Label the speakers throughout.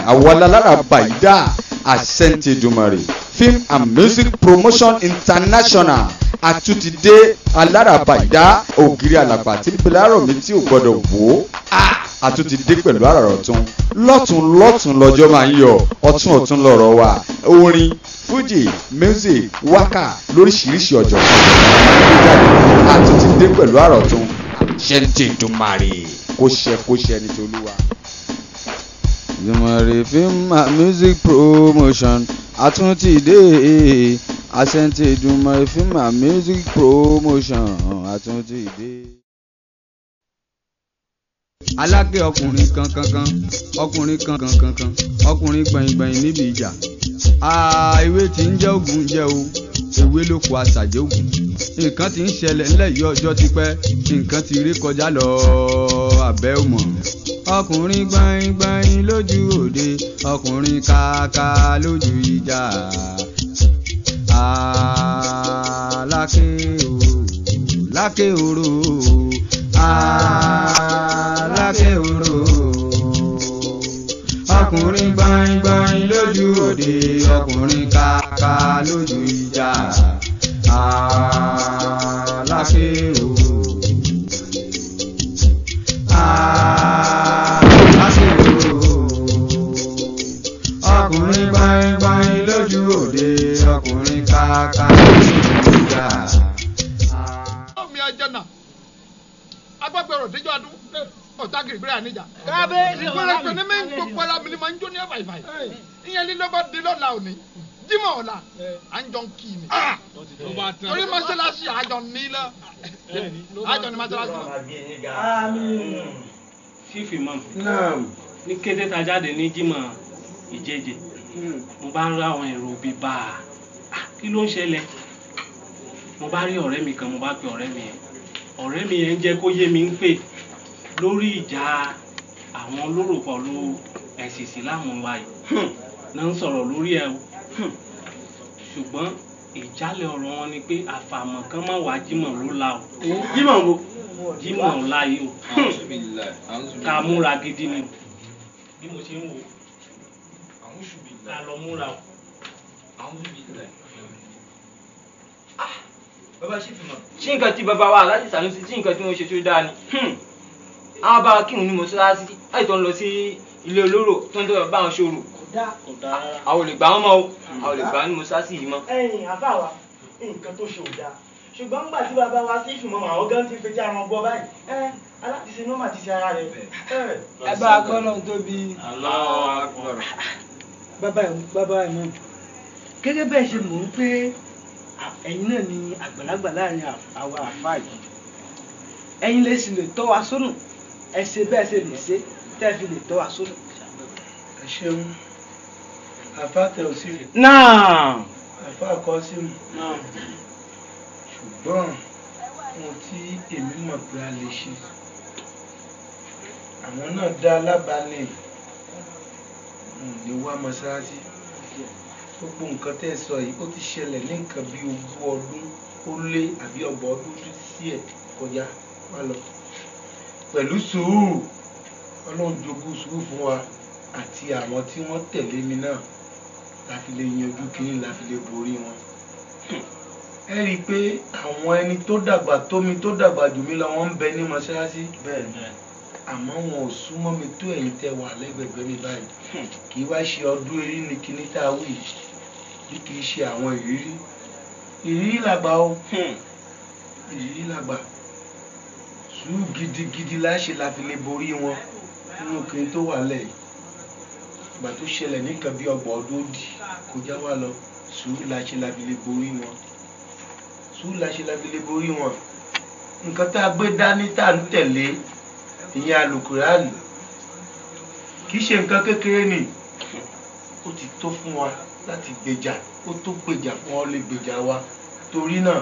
Speaker 1: Àwọn alára bàyídà Ascent Èdùmàrè Film and Music Promotion International àtúntìdé alára bàyídà ògiri àlàpà tí bílárọ̀ mi tí ò gbọ́dọ̀ wò ó àtúntìdé pẹ̀lú àrà ọ̀tún lọ́tún lọ́tún lọ́jọ́ máa ń yọ ọ̀tún ọ̀tún lọ́rọ̀ wa orin fújì music wákà lóríṣiríṣi ọjọ́ àtúntìdé pẹ̀lú àrà ọ̀tún Ascent Èdùmàrè kó ṣe kó ṣe ní tolúwa.
Speaker 2: Èdùmàrè Film and Music Promotion àtúntìdé Ascent Èdùmàrè Film and Music Promotion àtúntìdé.
Speaker 3: Aláké ọkùnrin kankankan ọkùnrin kankankan ọkùnrin gbọ̀nyìngbọ̀nyìn níbi ìjà. Ewé tí ń jẹ́ ògùn jẹ́ o, ewé ló kó àṣàjẹ́ ògùn. Nǹkan tí ń ṣẹlẹ̀ ńlẹ̀ yìí ọjọ́ ti pẹ́, nǹkan ti rí kọjá lọ abẹ́ ò mọ̀. Ọkùnrin gbọ̀nyìngbọ̀nyìn lójú òde, ọkùnrin kàkà lójú ìjà. Aláké o, láké oró, aláké oró. Ọkùnrin gbọ̀nyìngbọ̀nyìn lójú òde, ọkùnrin kàkà lójú ìjà. Aláké o, aláké o. Ọkùnrin gbọ̀nyìngbọ̀nyìn lójú òde, ọkùnrin kàkà lójú ìjà.
Speaker 4: Omi ọjọ́ náà agbábẹ́rò díjọ́ adún ọ̀tá gírígbé àníjà. Pẹ̀lẹ́pẹ̀ ní mi ń gbogbo ara mi ni ma ń jó ní ẹ̀fà ìfà yìí. Ìyẹn lílọ́bọ̀ di lọ́la òní. Jímọ̀ ọ̀la à ń jọ ń kí ni. Torí mọ́ṣáláṣí àjọ ní lọ. Àjọ ní mọ́ṣáláṣí lọ.
Speaker 5: Chief Imam ní kété tá a jáde ní Jímọ̀ ìjẹjẹ, mo bá ń rá àwọn èrò bíi bá a kí ló ń ṣẹlẹ̀. Mo bá rí ọ̀rẹ́ mi kan, mo bá pe ọ̀rẹ́ mi yẹn. Ọ̀rẹ́ mi yẹn ń jẹ́ kó yé mi ń pè lórí ìjà àwọn olóró pẹ̀lú ẹ̀sìn Ìsìláàmù wa yìí náà ń sọ̀rọ̀ lórí ẹ̀ o. Ṣùgbọ́n ìjálẹ̀ ọ̀rọ̀ wọn ni pé àfàmọ̀ kan máa wá Jímọ̀ ló la o.
Speaker 6: Jímọ̀ wo?
Speaker 5: Jímọ̀ ọ̀la yìí o. Ká múra gidi ni. Bí mo ṣe ń wò ká lọ múra o.
Speaker 6: Bàbá Chief Imam, ṣé nǹkan tí bàbá wa láti Sànúsí tí nǹkan tí wọ́n ṣe tó dáa ni? Àwọn bá kírun ní mọ́ṣáláṣí láti tó ń lọ sí ilé olóró tó ń tọ́ bá wọn ṣòro. Àwọn ò lè gbà wọ́n mọ́ o, àwọn ò lè gbà wọ́n ní mọ́ṣáláṣí yìí mọ́.
Speaker 7: Ẹ̀yin àfà wa, nǹkan tó ṣe ò dáa. Ṣùgbọ́n nígbà tí bàbá wa Chief Imam àwọn gan ti ń fetí ara wọn gbọ́ báyìí, aláàtìṣe ní ó mà ti ṣe ara rẹ̀.
Speaker 8: Ẹ bá a gbọ́ lọ́n tóbi. Bàbá ẹ̀ mọ̀, gẹ́gẹ́ bẹ́ẹ̀ ṣe mọ̀ ń pé ẹ̀yin náà ni àgbàlagbà láàrin àwa àfáà yìí, ẹ̀yin lè sì lè tọ́ wa sọ́nà. Ẹ ṣe bẹ́ẹ̀ ṣe lè ṣe tẹ́ fi lè tọ́ wa sọ́nà.
Speaker 9: Ẹ ṣeun àfáà Tẹ̀síìrì.
Speaker 8: Náà.
Speaker 9: Àfáà Kọ́símù.
Speaker 8: Náà.
Speaker 9: Ṣùgbọ́n ohun tí èmi mọ̀ pé a lè ṣe, àwọn náà dá lábàálẹ̀ lè wá mọ́ṣáláṣí. Gbogbo nǹkan tẹ́ ẹ sọ yìí ó ti ṣẹlẹ̀ ní nǹkan bí 20 ọdún ó lé àbí 30 ọdún tó sí ẹ̀ kọjá wá lọ. Pẹ̀lú sùúrù, Ọlọ́run jogún sùúrù fún wa àti àwọn tí wọ́n tẹ̀lé mi náà la fi lè yanjú kínní, la fi lè borí wọn. Ẹ rí i pé àwọn ẹni tó dàgbà tó mi tó dàgbà jù mí lọ wọ́n ń bẹ ní mọ́ṣáláṣí. Àmọ́ wọn ò súnmọ́ mi tó ẹ̀yin tẹ́ wà lẹ́gbẹ̀gbẹ́ mi báyìí. Kì í wá ṣe ọdún erí ni kinní tá a wí bí kì í ṣe àwọn ìrírí. Ìrírí làgbà o. Ìrírí làgbà. Sùúrù gidigidi láṣẹ la fi lè borí wọn nínú kinní tó wà lẹ̀ yìí. Ìgbà tó ṣẹlẹ̀ ní nǹkan bí 30 ọdún ó dì kọjá wá lọ. Sùúrù láṣẹ la fi lè borí wọn. Sùúrù láṣẹ la fi lè borí wọn. Nǹkan tá a gbé dání tá a ń tẹ̀lé ìyẹn Àlùkùránì kì í ṣe nǹkan kékeré ni. Ó ti tó fún wa láti gbèjà, ó tó gbèjà fún wa, ó lè gbèjà wa. Torí náà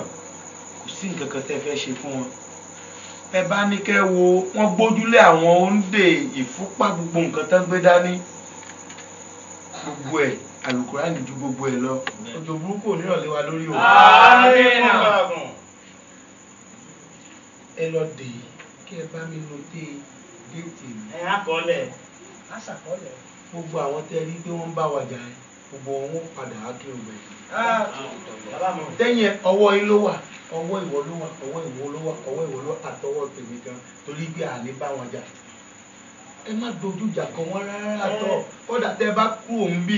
Speaker 9: kò sí nǹkan kan tẹ́ fẹ́ ṣe fún wọn. Ẹ bá ní kẹ́ wo wọ́n gbójúlé àwọn òǹdè ìfúnpá gbogbo nǹkan tán gbé dání. Gbogbo ẹ̀ Àlùkùránì ju gbogbo ẹ̀ lọ. Òjò burúkú ò ní rọ̀ lé wa lórí o. Ẹ lọ dè é kí ẹ bá mi lọ dé déètì mi.
Speaker 7: Ẹ á kọ́ lẹ̀. Á ṣàkọọ́lẹ̀.
Speaker 9: Gbogbo àwọn tẹ́ rí pé wọ́n ń bá wa jà ẹ́, gbogbo wọn ó padà á kírun gbẹ̀yìn. Tẹ́yìn ọwọ́ yín ló wà, ọwọ́ ìwọ ló wà, ọwọ́ ìwọ ló wà, ọwọ́ ìwọ ló wà, àtọwọ́ tèmi gan, torí pé àní bá wọn jà. Ẹ má dojú ìjà kan wọn rárá tọ. Kódà tẹ́ bá kú òun bí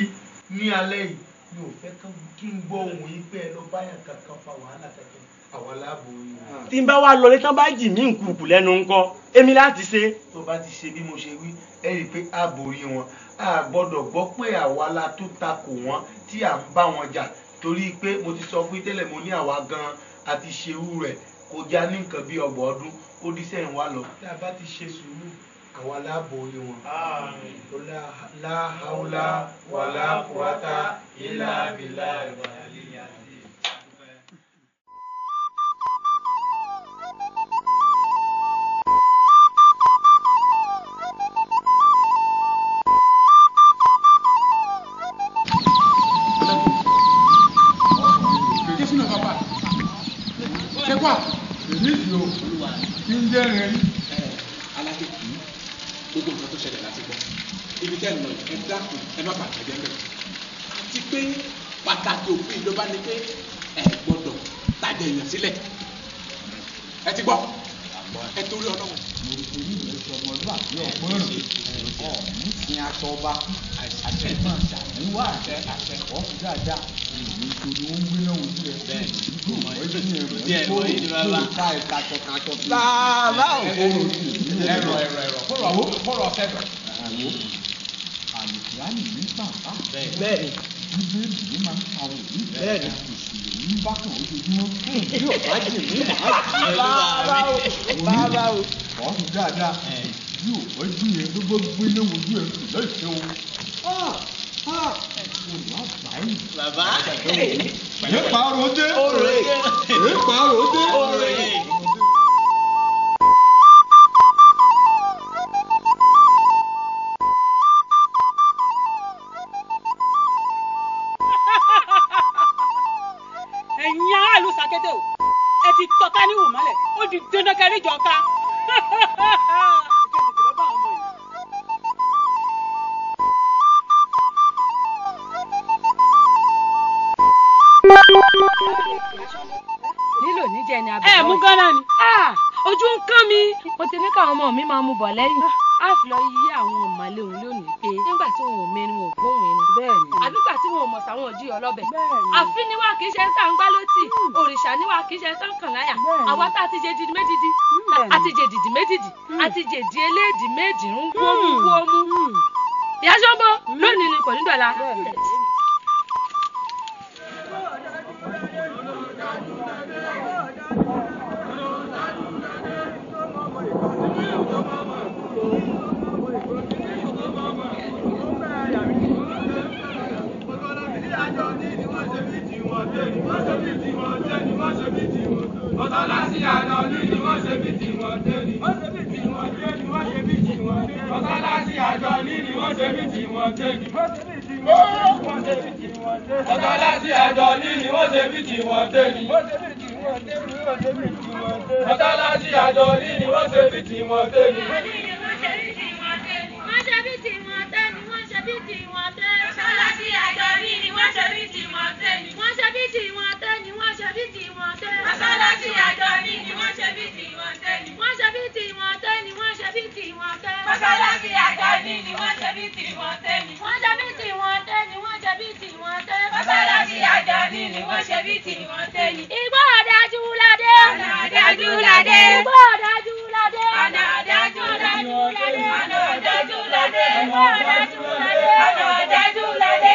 Speaker 9: ní alẹ́ yìí, mi ò fẹ́ kí n gbọ́ ohùn yín pé ẹ lọ báyà kankan fa wàhálà kankan. Àwa láàbò yín.
Speaker 7: Tí n bá wá lọlé tán bá jì mí nkùkù lẹ́nu ńkọ́, èmi láti ṣe.
Speaker 9: Tó bá ti ṣe bí mo ṣe wí, ẹ rí i pé a borí wọn. A gbọ́dọ̀ gbọ́ pé àwa la tó takò wọ́n tí à ń bá wọn jà, torí pé mo ti sọ fún tẹ́lẹ̀, mo ní àwa gan-an àti ṣerú rẹ̀ kọjá ní nǹkan bí 30 ọdún ó dí sẹ́yìn wá lọ. Tí a bá ti ṣe sùúrù, àwa la borí wọn. La haula wala quwata illa billahi.
Speaker 4: Gbogbo nǹkan tó ṣẹlẹ̀ láti gbọ́ ibi tẹ́ ẹ̀ lọ, ẹ dákun, ẹ má bàa tẹ̀jẹ́ ńbẹ̀. Àti pé pàtàkì òfin ìjọba ni pé ẹ gbọ́dọ̀ tàjẹ̀ èèyàn sílẹ̀. Ẹ ti gbọ́, ẹ torí Ọlọ́run.
Speaker 1: Mo rí orí rẹ̀ sọmọlúwàbí ọgbọ́n rẹ̀ ọ̀hún sin aṣọ ọba àṣẹ máa ṣàmúwá àṣẹ àṣẹ ọ̀hún dáadáa. Èmi torí ó ń gbé náà ojú rẹ̀ bẹ́ẹ̀
Speaker 4: bàbá o ẹ̀rọ ẹ̀rọ ẹ̀rọ fọlọ ọ̀sẹ̀ dọ̀.
Speaker 1: Àlùkùránì ní bàbá.
Speaker 7: Bẹ́ẹ̀ni.
Speaker 1: Bíbélì ló máa ń pa òní.
Speaker 7: Bẹ́ẹ̀ni.
Speaker 1: Mùsùlùmí ń bá kàn ojoojúmọ́. Bí ọ̀bá jì mí màá jì í.
Speaker 7: Bàbá o bàbá o.
Speaker 1: Ọ̀hún dáadáa. Bí ò bá jí yẹn tó bá gbé náà ojú ẹ̀ kù láìsẹ́ o.
Speaker 6: Bàbá.
Speaker 1: Nípa ròde. Nípa ròde.
Speaker 10: Ẹ̀yin aráàlú Sàkété o, ẹ ti tọ́ka ní wù mọ́lẹ̀, ó di dandan kẹrí jọ ká.
Speaker 11: Nílò níjẹ ni abẹ.
Speaker 10: Ẹ mú gánà ni.
Speaker 11: Ojú ń kán mi. Mo ti ní káwọn ọmọ mi máa mú bọ̀ lẹ́yìn. A fi lọ yí àwọn ọmọlé òun lónìí pé nígbà tí wọn ò mẹ́rin wọn ò gbóhùn ẹni. Àbígbà tí wọn ò mọ̀ sáwọn òjì ọlọ́bẹ̀. Àfi níwá kì í ṣe tá à ń gbá lótì. Òrìṣà níwá kì í ṣe tá ń kàn láyà. Àwa tá a ti jẹ didi méjìdì. A ti jẹ didi méjìdì. A ti jẹ di eléèdì méjì ń wómú wómú. Ìyá Ṣọ́nbó lónìí ni kò ní dọ̀la.
Speaker 4: Mọ́sálásí àjọ ní ni wọ́n ṣe bí tiwọn tẹ́ni. Mọ́sálásí àjọ ní ni wọ́n ṣe bí tiwọn tẹ́ni.
Speaker 12: Wọ́n ṣe bí tiwọn tẹ́ni, wọ́n ṣe bí tiwọn tẹ́ni. Mọ́sálásí àjọ ní ni wọ́n ṣe bí tiwọn tẹ́ni. Wọ́n ṣe bí tiwọn tẹ́ni, wọ́n ṣe bí tiwọn tẹ́ni. Mọ́sálásí àjọ ní ni wọ́n ṣe bí tiwọn tẹ́ni. Wọ́n ṣe bí tiwọn tẹ́ni, wọ́n ṣe bí tiwọn tẹ́ni. Mọ́sálásí àjọ ní ni wọ́n ṣe bí tiwọn tẹ́ni. Wọ́n ṣe bí tiwọn tẹ́ni, wọ́n ṣe bí tiwọn tẹ́ni. Mọ́sálásí àjọ ní ni wọ́n ṣe bí tiwọn tẹ́ni. Igbó ọ̀dájú ládé. Ọ̀nà ọ̀dájú ládé. Igbó ọ̀dájú ládé. Ọ̀nà ọ̀dájú ládé. Ọ̀nà ọ̀dájú ládé. Igbó ọ̀dájú ládé. Ọ̀nà ọ̀dájú ládé.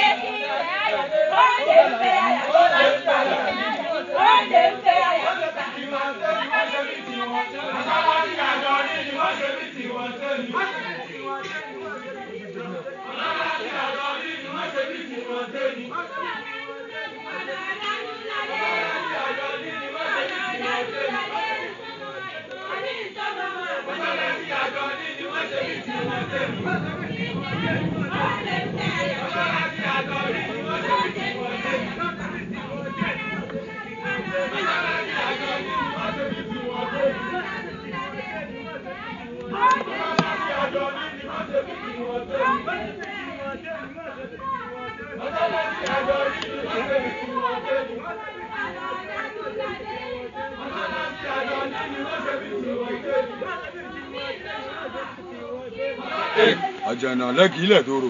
Speaker 1: Àjànà lẹ́kìílẹ̀ tóró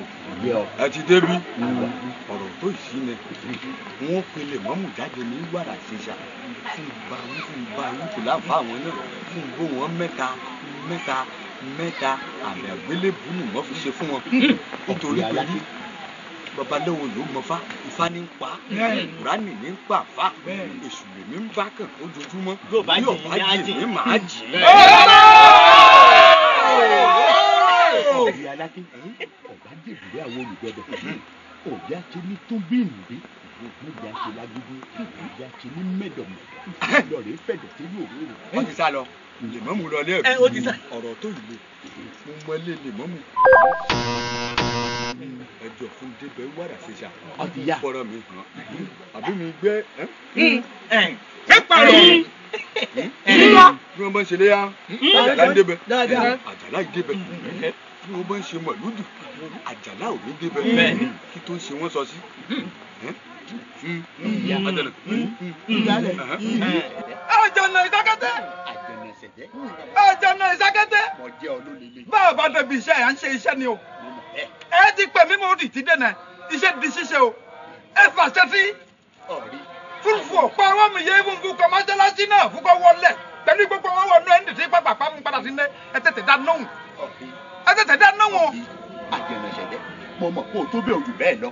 Speaker 1: ẹ ti débí ọ̀rọ̀ tó ìsí ni wọ́n pe lè mọ́mù jáde ní wàrà ṣèṣà fún ba fún ba kò láǹfà àwọn náà fún bó wọn mẹ́ta mẹ́ta mẹ́ta àmì àgbélébùú nù wọ́n fi ṣe fún wọn nítorí pé babaláwo ló mọ fa ifá ní pa kúránì ní pa fa èṣù lèmi ń bá kàn ojoojúmọ́ yóò bá jì mí màá jì í.
Speaker 13: Ọ̀rẹ́ aláké ọ̀gá jèbìrì àwọn olùgbẹ́bẹ̀ ọ̀gá ṣe ní túnbíǹbí níbi àṣẹ lágídí níbi àṣẹ ní mẹ́dọ̀mẹ́dọ̀ lọ́ọ̀rẹ́ fẹ̀dọ̀ sí ní òwúrò.
Speaker 1: Wọ́n ti sá lọ lèmọ́mù lọ lé ẹ̀kú ọ̀rọ̀ tó yìí mo mọ ilé lèmọ́mù ẹjọ́ fún débẹ̀ wàrà ṣèṣà fọ́rọ̀ mi hàn àbí mi gbé.
Speaker 4: Ṣé pàrọ̀
Speaker 1: bí wọ́n bá ń ṣe léyà àjàlá ń débẹ̀ àjàlá ń débẹ̀ bí wọ́n bá ń ṣe mọ̀lúdù àjàlá ò ní débẹ̀ kí tó ń ṣe wọ́n sọ sí.
Speaker 4: Àjànà ìsákẹ́tẹ́. Àjànà ìsákẹ́tẹ́. Bá a bá débi iṣẹ́ à ń ṣe iṣẹ́ ni o. Ẹ ti pè mí mo di ti dènà iṣẹ́ di ṣíṣe o. Ẹ fàṣẹ sí. Fúnfún ọ̀pọ̀ àwọn mi yé fúnfún kọ mọ́ṣáláṣí náà fún kọ́ wọlé pẹ̀lú gbogbo wọn wọnú ẹ̀ ń dìde pápápá mú padà sí ní ẹ tètè dá lóhùn. Ẹ tètè dá lóhùn o.
Speaker 13: Àjànà ṣẹ̀dẹ̀ mo mọ̀ kó o tó bẹ́ẹ̀ ojú bẹ́ẹ̀ lọ.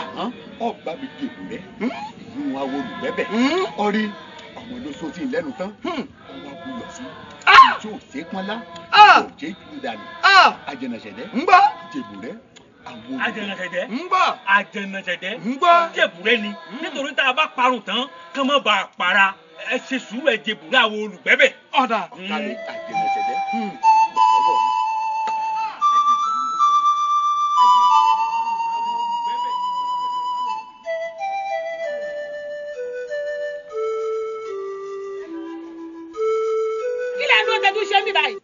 Speaker 13: Àmọ́ ọba mi dèbò rẹ ìyún awo olùgbẹ́bẹ̀ ọrí ọmọ ló so tí ń lẹ́nu tán ọwọ́ abuyọ̀ sí tí ò ṣe pọ́nlá tí ò ṣe jù dànù. Àjànà ṣẹ̀dẹ̀
Speaker 4: ń gbọ́
Speaker 13: dèbò rẹ.
Speaker 5: Àjànàṣẹ̀dẹ̀
Speaker 4: ń gbọ́
Speaker 5: Àjànàṣẹ̀dẹ̀
Speaker 4: ń gbọ́
Speaker 5: jẹ̀bùrẹ́ ni nítorí tá a bá parun tán kán mọ́ bá a para ẹ ṣe sùúrù ẹ jẹ̀bùrẹ́ àwọn olùgbẹ́bẹ̀.
Speaker 4: Ọ̀dà
Speaker 13: ọ̀kadì Àjànàṣẹ̀dẹ̀.
Speaker 10: Kí lẹ́nu dúró tẹ́jú ṣe ń bí báyìí.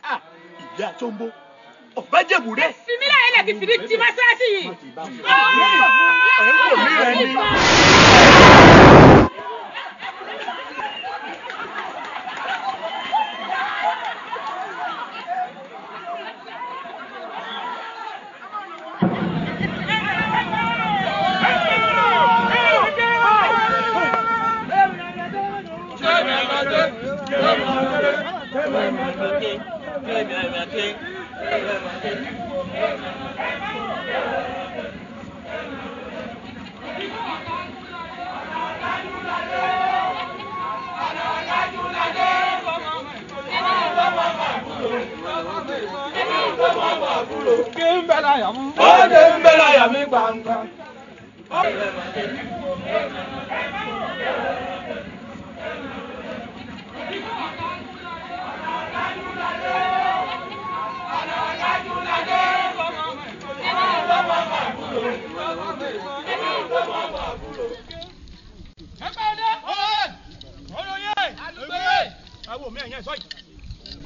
Speaker 13: Ìyá Sọ́nbó ọ̀bá jẹ̀bù rẹ̀.
Speaker 10: Fìmí láyé lẹ̀ kí fìdí ti mọ́ṣáláṣí yìí.
Speaker 13: Ẹ̀ ń wò mí rẹ ni.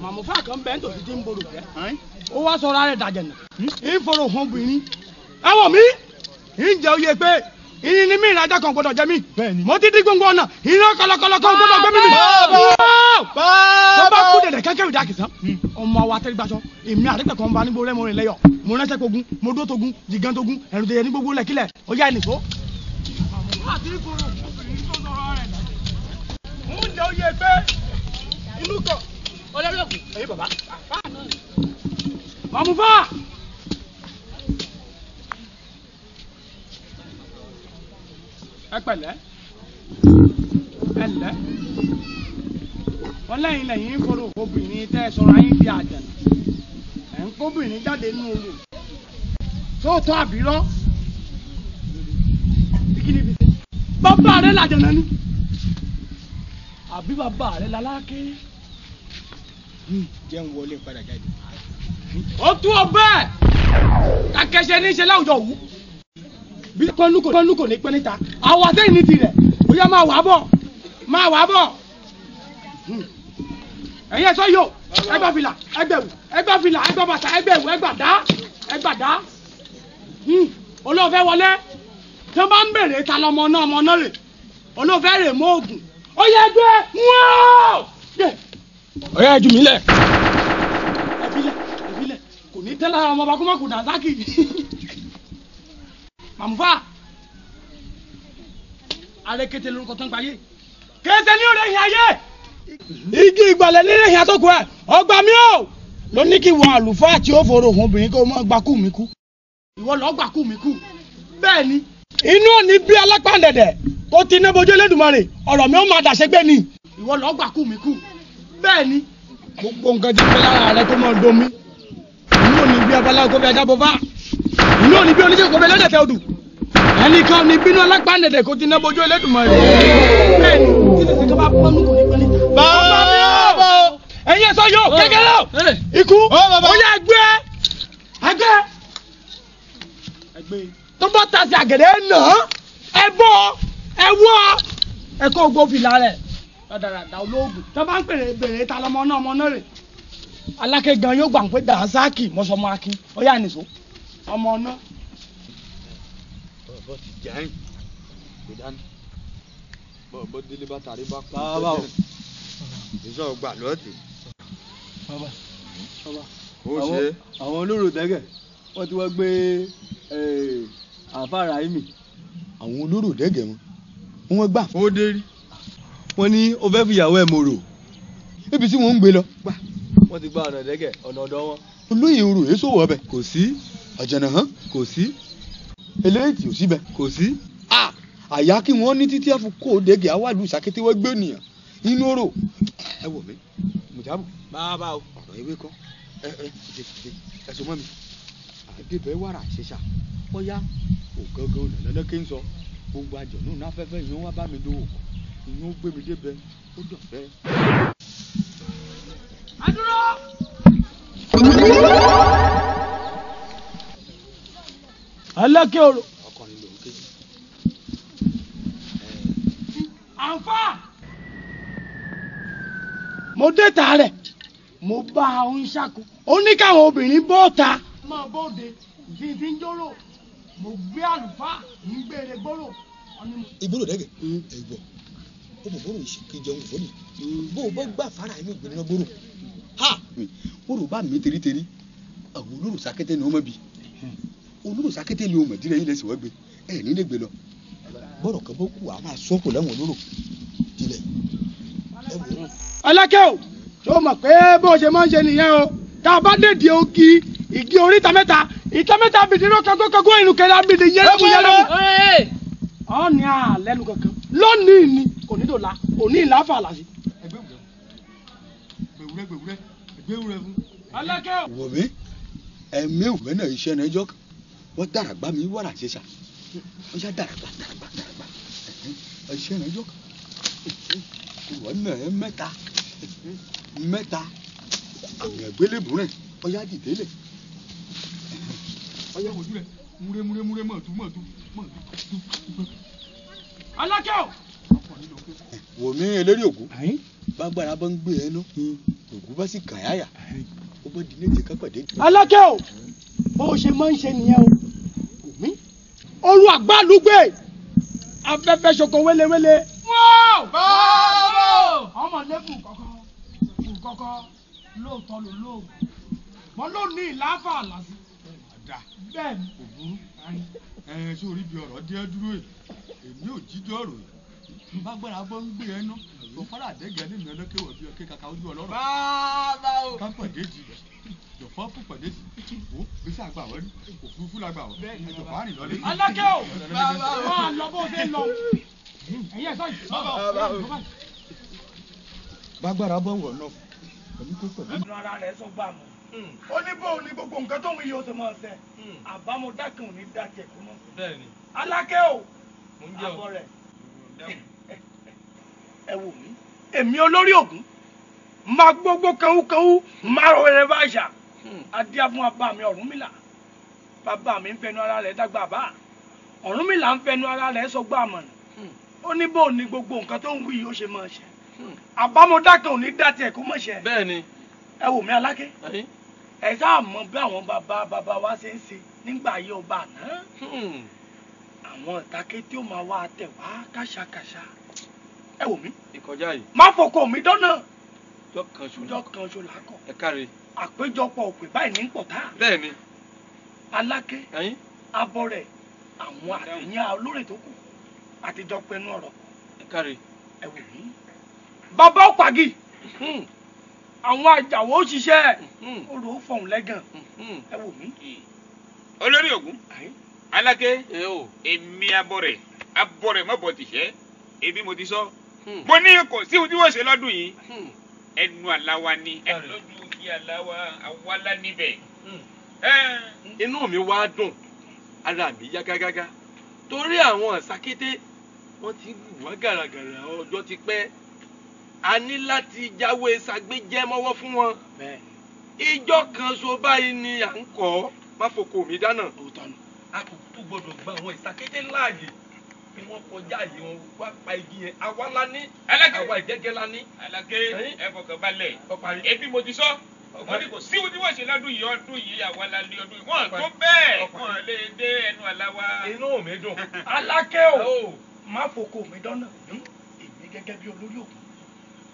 Speaker 8: Màmúfà kan bẹ́ẹ̀ tó fi ti ń bolo jẹ́ ó wá sọ̀rọ̀ rẹ̀ dàjẹ̀nà ń fọ̀rọ̀ hàn obìnrin ẹ wọ̀ mí ń jẹ́ oyè pé ìyìn ni mí ìrajà kan gbọ́dọ̀ jẹ́ mí mo ti di gbogbo ọ̀nà iná kọlọkọlọ kan gbọ́dọ̀ gbé mi mi. Tó bá kú dẹ̀dẹ̀ kẹ́kẹ́ ìdá kìsàn ọmọ wa tẹ́lẹ̀ gbàsọ èmi àdẹ́gbẹ̀ kan bá níbo rẹ́mọ rẹ̀ lẹ́yọ̀ mo ránṣẹ́ kogun mo dó togun jìgàn togun ẹ̀rù tẹ̀yẹ ní gbogbo lẹ́kílẹ̀ ọjà ẹnìṣó. Màmúfà ti ń fọ̀rọ̀ obìnrin tó sọ̀rọ̀ rẹ̀ dàjẹ̀ ń jẹ́ oyè pé inú kan ọlọ́dọ̀kùn ẹ̀yin bàbá. Màmúfà. Ẹ pẹ̀lẹ́ ẹ ǹlẹ́ wọ́n lẹ́yìn lẹ́yìn ń fọ̀rọ̀ obìnrin tẹ́ ẹ sọ̀rọ̀ ayé di àjànà ẹ̀ ń kóbìnrin jáde nínú olù sóòótọ́ àbírọ́ kíni fi ṣe bàbá rẹ làjànà ni àbí bàbá rẹ lalákè
Speaker 9: Jẹ́ ń wọlé padà jáde.
Speaker 8: ó tún ọ bẹ́ẹ̀ kakẹ́sẹ́ ní í ṣe láwùjọ wù bí kọ́nù kò ní pẹ́ níta àwọn àtẹ̀yìn ní tirẹ̀ ó yá máa wà á bọ̀ máa wà á bọ̀ ẹ̀yin ẹ̀sọ́ yóò ẹgbà fìlà ẹgbẹ̀wù ẹgbà fìlà ẹgbà bàtà ẹgbẹ̀wù ẹgbà dá
Speaker 4: Ẹ gbàdá. Olóòfẹ́ wọlé. Tí wọ́n bá ń bèrè ta lọmọ náà ọmọ náà rè. Olóòfẹ́ rè mọ́ ògùn. Ó yẹ gbé wọ́ọ̀. Ọ̀yá ẹ jù mí lẹ̀. Ẹ̀fílẹ̀ ẹ̀fílẹ̀ kò ní tẹ́lẹ̀ ọmọ ọba kó má kù dànsákì. Màmúfà arékété lórúkọ tó ń payé. Kéésì ní òde ìhìn ayé. Igi ìgbàlẹ̀ nílé ìhìn àtọ́kù ẹ̀ ọgbà mi ò. Ló ní kí wọn àlùfáà tí ó fòrò òun obìnrin kó mọ́ gbakú mi kú. Ìwọ lọ́ọ́ gbakú mi kú. Bẹ́ẹ̀ ni inú ò ní bí alápàǹdẹ̀dẹ̀ tó ti ná bojú Elédùmarè ọ̀rọ̀ mi ó máa dàṣẹ́gbẹ́ ni. Ìwọ lọ́ọ́ gbakú mi kú. Bẹ́ẹ̀ ni gbogbo nǹkan tí ń bẹ lára rẹ kó máa domi. Inú ò ní bí abaláwo kó fi ajá bọ́ fá. Inú ò ní bí oníṣègùn kó fi ẹlẹ́dẹ̀fẹ́ odù. Ẹnìkan ní bínú alápàǹdẹ̀dẹ̀ kó ti ná bojú Elédùmarè. Bẹ́ẹ̀ ni títí sí kó bá pọ́nú kò ní pẹ́ níta. Bàbá ẹ̀yin ẹ̀sọ́ yóò kékeré o ikú ó yẹ ẹgbẹ́ ẹgbẹ́ tó bá ta sí àgẹ̀dẹ̀ ẹ̀ nà ẹ bọ́ ẹ wọ́ ẹ kó gbó fìlà rẹ̀ rádaràdà olóògùn tó bá ń pèrè bèrè ta lọmọ náà ọmọ náà rè Aláké gan yóò gbà pé Dànsákì mọ́sọmọ akin ó yà nìṣó ọmọ náà.
Speaker 3: Bọ́ọ̀ ti jẹ́ kò dání bọ́ọ̀ délé bá tàrí bá kú. Bàbá o ìṣọ́ gbà lọ́ọ̀tì.
Speaker 8: Bàbá bàbá
Speaker 3: ó ṣe.
Speaker 8: Àwọn olóró dẹ́gẹ̀ wọ́n ti wọ́n gbé àáfàá Ráìmì.
Speaker 3: Àwọn olóró dẹ́gẹ̀ wọn wọ́n gbà.
Speaker 8: Ó dé rí. Wọ́n ní ó fẹ́ fìyàwó ẹ̀ mòrò.
Speaker 3: Ibi tí wọ́n ń gbé lọ.
Speaker 8: Wọ́n ti gba ọ̀nà dẹ́gẹ̀ ọ̀nà ọ̀dọ̀ wọn.
Speaker 3: Olóyè orò èso wọ̀ ọbẹ̀.
Speaker 8: Kò sí.
Speaker 3: Ọ̀jọ̀nà hàn.
Speaker 8: Kò sí.
Speaker 3: Eléyìí ò síbẹ̀.
Speaker 8: Kò sí.
Speaker 3: Àyà kí wọ́n ní títí àfi kó dẹ́gẹ̀ awàlú sàkété wọ́n gbé ènìyàn inú orò. Ẹ wò mí mùjábù.
Speaker 8: Bàbá o.
Speaker 3: Ọ̀rọ̀ ewé kọ́ ẹ ẹ dìde dìde ẹ sọ mọ́ mi. Àdébẹ̀ wàrà ṣẹṣà bóyá ògangan nàlọ́lọ́ kí n sọ gbogbo àjọ̀nù náfẹ́fẹ́ ìyẹn wá bá mi dòwò kọ́ ìyẹn ó gbé mi débẹ̀ ó dọ̀fẹ́.
Speaker 4: Adúró. Aláké orò.
Speaker 3: Ọkùnrin lòún ké.
Speaker 4: Àǹfà. Mo dé ta rẹ̀ mo bá a ń ṣàkó ó ní káwọn obìnrin bọ́ ta. Máa bóde ìfín tí ń jóró mo gbé àlùfáà ń gbére gbóró.
Speaker 3: Ìgbóró dẹ́gẹ̀ ẹ̀gbọ́ ó bò bóró ìṣèké jẹun fóònù bó o bá gbà fara ẹ̀mí ìgbìnrin náà gbóró ha gbóró bá mi teriteri àwọn olóró sakété ni wọ́n mọ̀ bí olóró sakété ni wọ́n mọ̀ dílé yín lẹ́sìn wọ́n gbé ẹ̀ nílé gbé lọ bọ́rọ̀ kan bó kù á máa sọ́kù lẹ́wọ̀n olóró tilẹ̀ ẹ wò ó.
Speaker 4: Aláké o ṣé o mọ̀ pé bó ṣe máa ń ṣe nìyẹn o tá a bá dèdè ogi igi oríta mẹ́ta ìta mẹ́ta bìdì ló kankó kankó ìlú kẹlẹ́ abìdì yẹlẹ́mú yẹlẹ́mú. Ọ̀ ní àlẹ́nu kankan lónìí ni kò ní dòla òní ìlàfà làṣì.
Speaker 3: Gbẹ̀wúrẹ́ gbẹ̀wúrẹ́ gbẹ̀wúrẹ́ fún.
Speaker 4: Aláké o.
Speaker 3: Wò mí ẹ̀mí òwe náà iṣẹ́ náà ẹjọ́ wọ́n dàràgbà mi wàrà ṣẹṣà wọ́n ṣá dàràgbà dàràgbà dàràgbà iṣẹ́ náà ẹjọ́ wọ́n náà ẹ mẹ́ta mẹ́ta àmì ẹ̀gbélébùú rẹ̀ ọ̀yá dìde lẹ̀ ọ̀yá wojú rẹ̀ múre múre múre mọ̀tú mọ̀tú mọ̀tú.
Speaker 4: Aláké o.
Speaker 3: Wò mí eléré ògún bágbára bá ń gbé ẹ lọ ògún bá sì kàn yáyà ó bá di méje kápẹ̀dé.
Speaker 4: Aláké o bó o ṣe máa ń ṣe nìyẹn o òmí oru àgbálùgbé afẹ́fẹ́ ṣoko wélewéle. Ọmọ lẹ́kùn kọ̀kọ́ kọ̀kọ́ lóòótọ́ ló lóògùn mọ́ ló ní ìlàáfà làásì. Bẹ́ẹ̀ ni.
Speaker 3: Kò burú ẹ ṣé orí bí ọ̀rọ̀ dé dúró yìí èmi ò jíjọ́ ọ̀rọ̀ yìí bágbára bọ́ ń gbé ẹ ná tó fara àdẹ́gẹ́ nínú ẹlọ́kẹ́wọ̀ bí ọkẹ́ kàkà ojú ọlọ́rọ̀.
Speaker 8: Bàbá o.
Speaker 3: Ká pàdé di jọ̀fọ́ fún pàdé di wò bísí àgbà wọ́n rí òfurufú la gbà wọ́n ẹ jọ̀fọ́ àrìn lọ́lé.
Speaker 4: Aláké o máa lọ bó ṣe ń lọ ẹ̀yin ẹ̀sọ́ yìí.
Speaker 3: Bágbára bọ́ wọ̀ náà pẹ̀lú tó pẹ̀lú.
Speaker 4: Ẹnu ara rẹ̀ sọ gbà mọ́. Ó ní bóun ní gbogbo nǹkan tóun yìí ó ti máa ṣe àbámọ̀dá kan ò ní dá tiẹ̀ kó mọ́. Aláké o àbọ̀ rẹ̀ ẹ wò mí èmi olórí ògún máa gbogbo kanwúkanwú máa rọ rẹ bá ṣà adíá fún bàbá mi Ọ̀rúnmìlà bàbá mi ń fẹnu ara rẹ̀ dágbà bá Ọ̀rúnmìlà ń fẹnu ara rẹ̀ sọ gbà mọ̀nà ó ní bóun ní gbogbo nǹkan tó ń wí yìí ó ṣe máa ṣe àbámọ̀dá kan ò ní dá tiẹ̀ kó mọ̀ ṣe.
Speaker 5: Bẹ́ẹ̀ni.
Speaker 4: Ẹ wò mí Aláké
Speaker 8: Ẹ sáà mọ bí àwọn bàbá bàbá wa ṣe ń ṣe nígbà ayé ọba àná. Àwọn ìtakété ó máa wá tẹ̀ wá káṣakáṣa. Ẹ wò mí.
Speaker 14: Ìkọjá yìí.
Speaker 8: Má fọkọ mi dọ́nà.
Speaker 14: Jọ́ kan ṣo.
Speaker 8: Jọ́ kan ṣo làákọ̀.
Speaker 14: Ẹ káre.
Speaker 8: Àpéjọpọ̀ òpè báyìí ní pọ̀tá.
Speaker 14: Bẹ́ẹ̀ni.
Speaker 8: Aláké. Abọ́rẹ̀ àwọn àtẹ̀yìn olórí tó kù àtijọ́ pẹnu ọ̀rọ̀.
Speaker 14: Ẹ káre.
Speaker 8: Ẹ wò mí. Bàbá òpàgì. Àwọn àjàwọ̀ òṣìṣẹ́. Orò fọ̀hún lẹ́gàn. Ẹ wò mí.
Speaker 15: Olórí Ògún. Aláké. Èmi abọ́rẹ̀ abọ́rẹ̀ mọ́bọ̀ tìṣẹ́. Ebi mo ti sọ. Mo ní kò sí ohun tí wọ́n ṣe lọ́dún yìí. Ẹnu àláwa ni ẹnu lójú kí àláwa àwálá níbẹ̀.
Speaker 14: Inú mi wá dùn, ara mi yá gágágá torí àwọn ìsakété wọ́n ti wá gàràgàrà ọjọ́ ti pẹ́. A ní láti jáwé sagbéjẹ́ mọ́wọ́ fún wọn. Ìjọ kan so báyìí ni à ń kọ́ má fòkò mi dáná. A kò tún gbọdọ̀ gba àwọn ìsakété láàyè bí wọ́n kọjá yìí wọn wá pa igi yẹn. Àwa la ní, àwa ìgẹ́gẹ́ la ní.
Speaker 15: Aláké, ẹ fọkàn balẹ̀. Ebi mo ti sọ, wọ́n ní kò sí ohun tí wọ́n ṣe lọ́dún yìí. Ọdún yìí àwa la ní ọdún yìí. Wọ́n tó bẹ́ẹ̀ wọ́n lè dé ẹnu àláwa.
Speaker 14: Inú mi dùn.
Speaker 8: Aláké o, má fòkò mi dọ́nà. Èmi gẹ́gẹ́ bí olórí Ògún,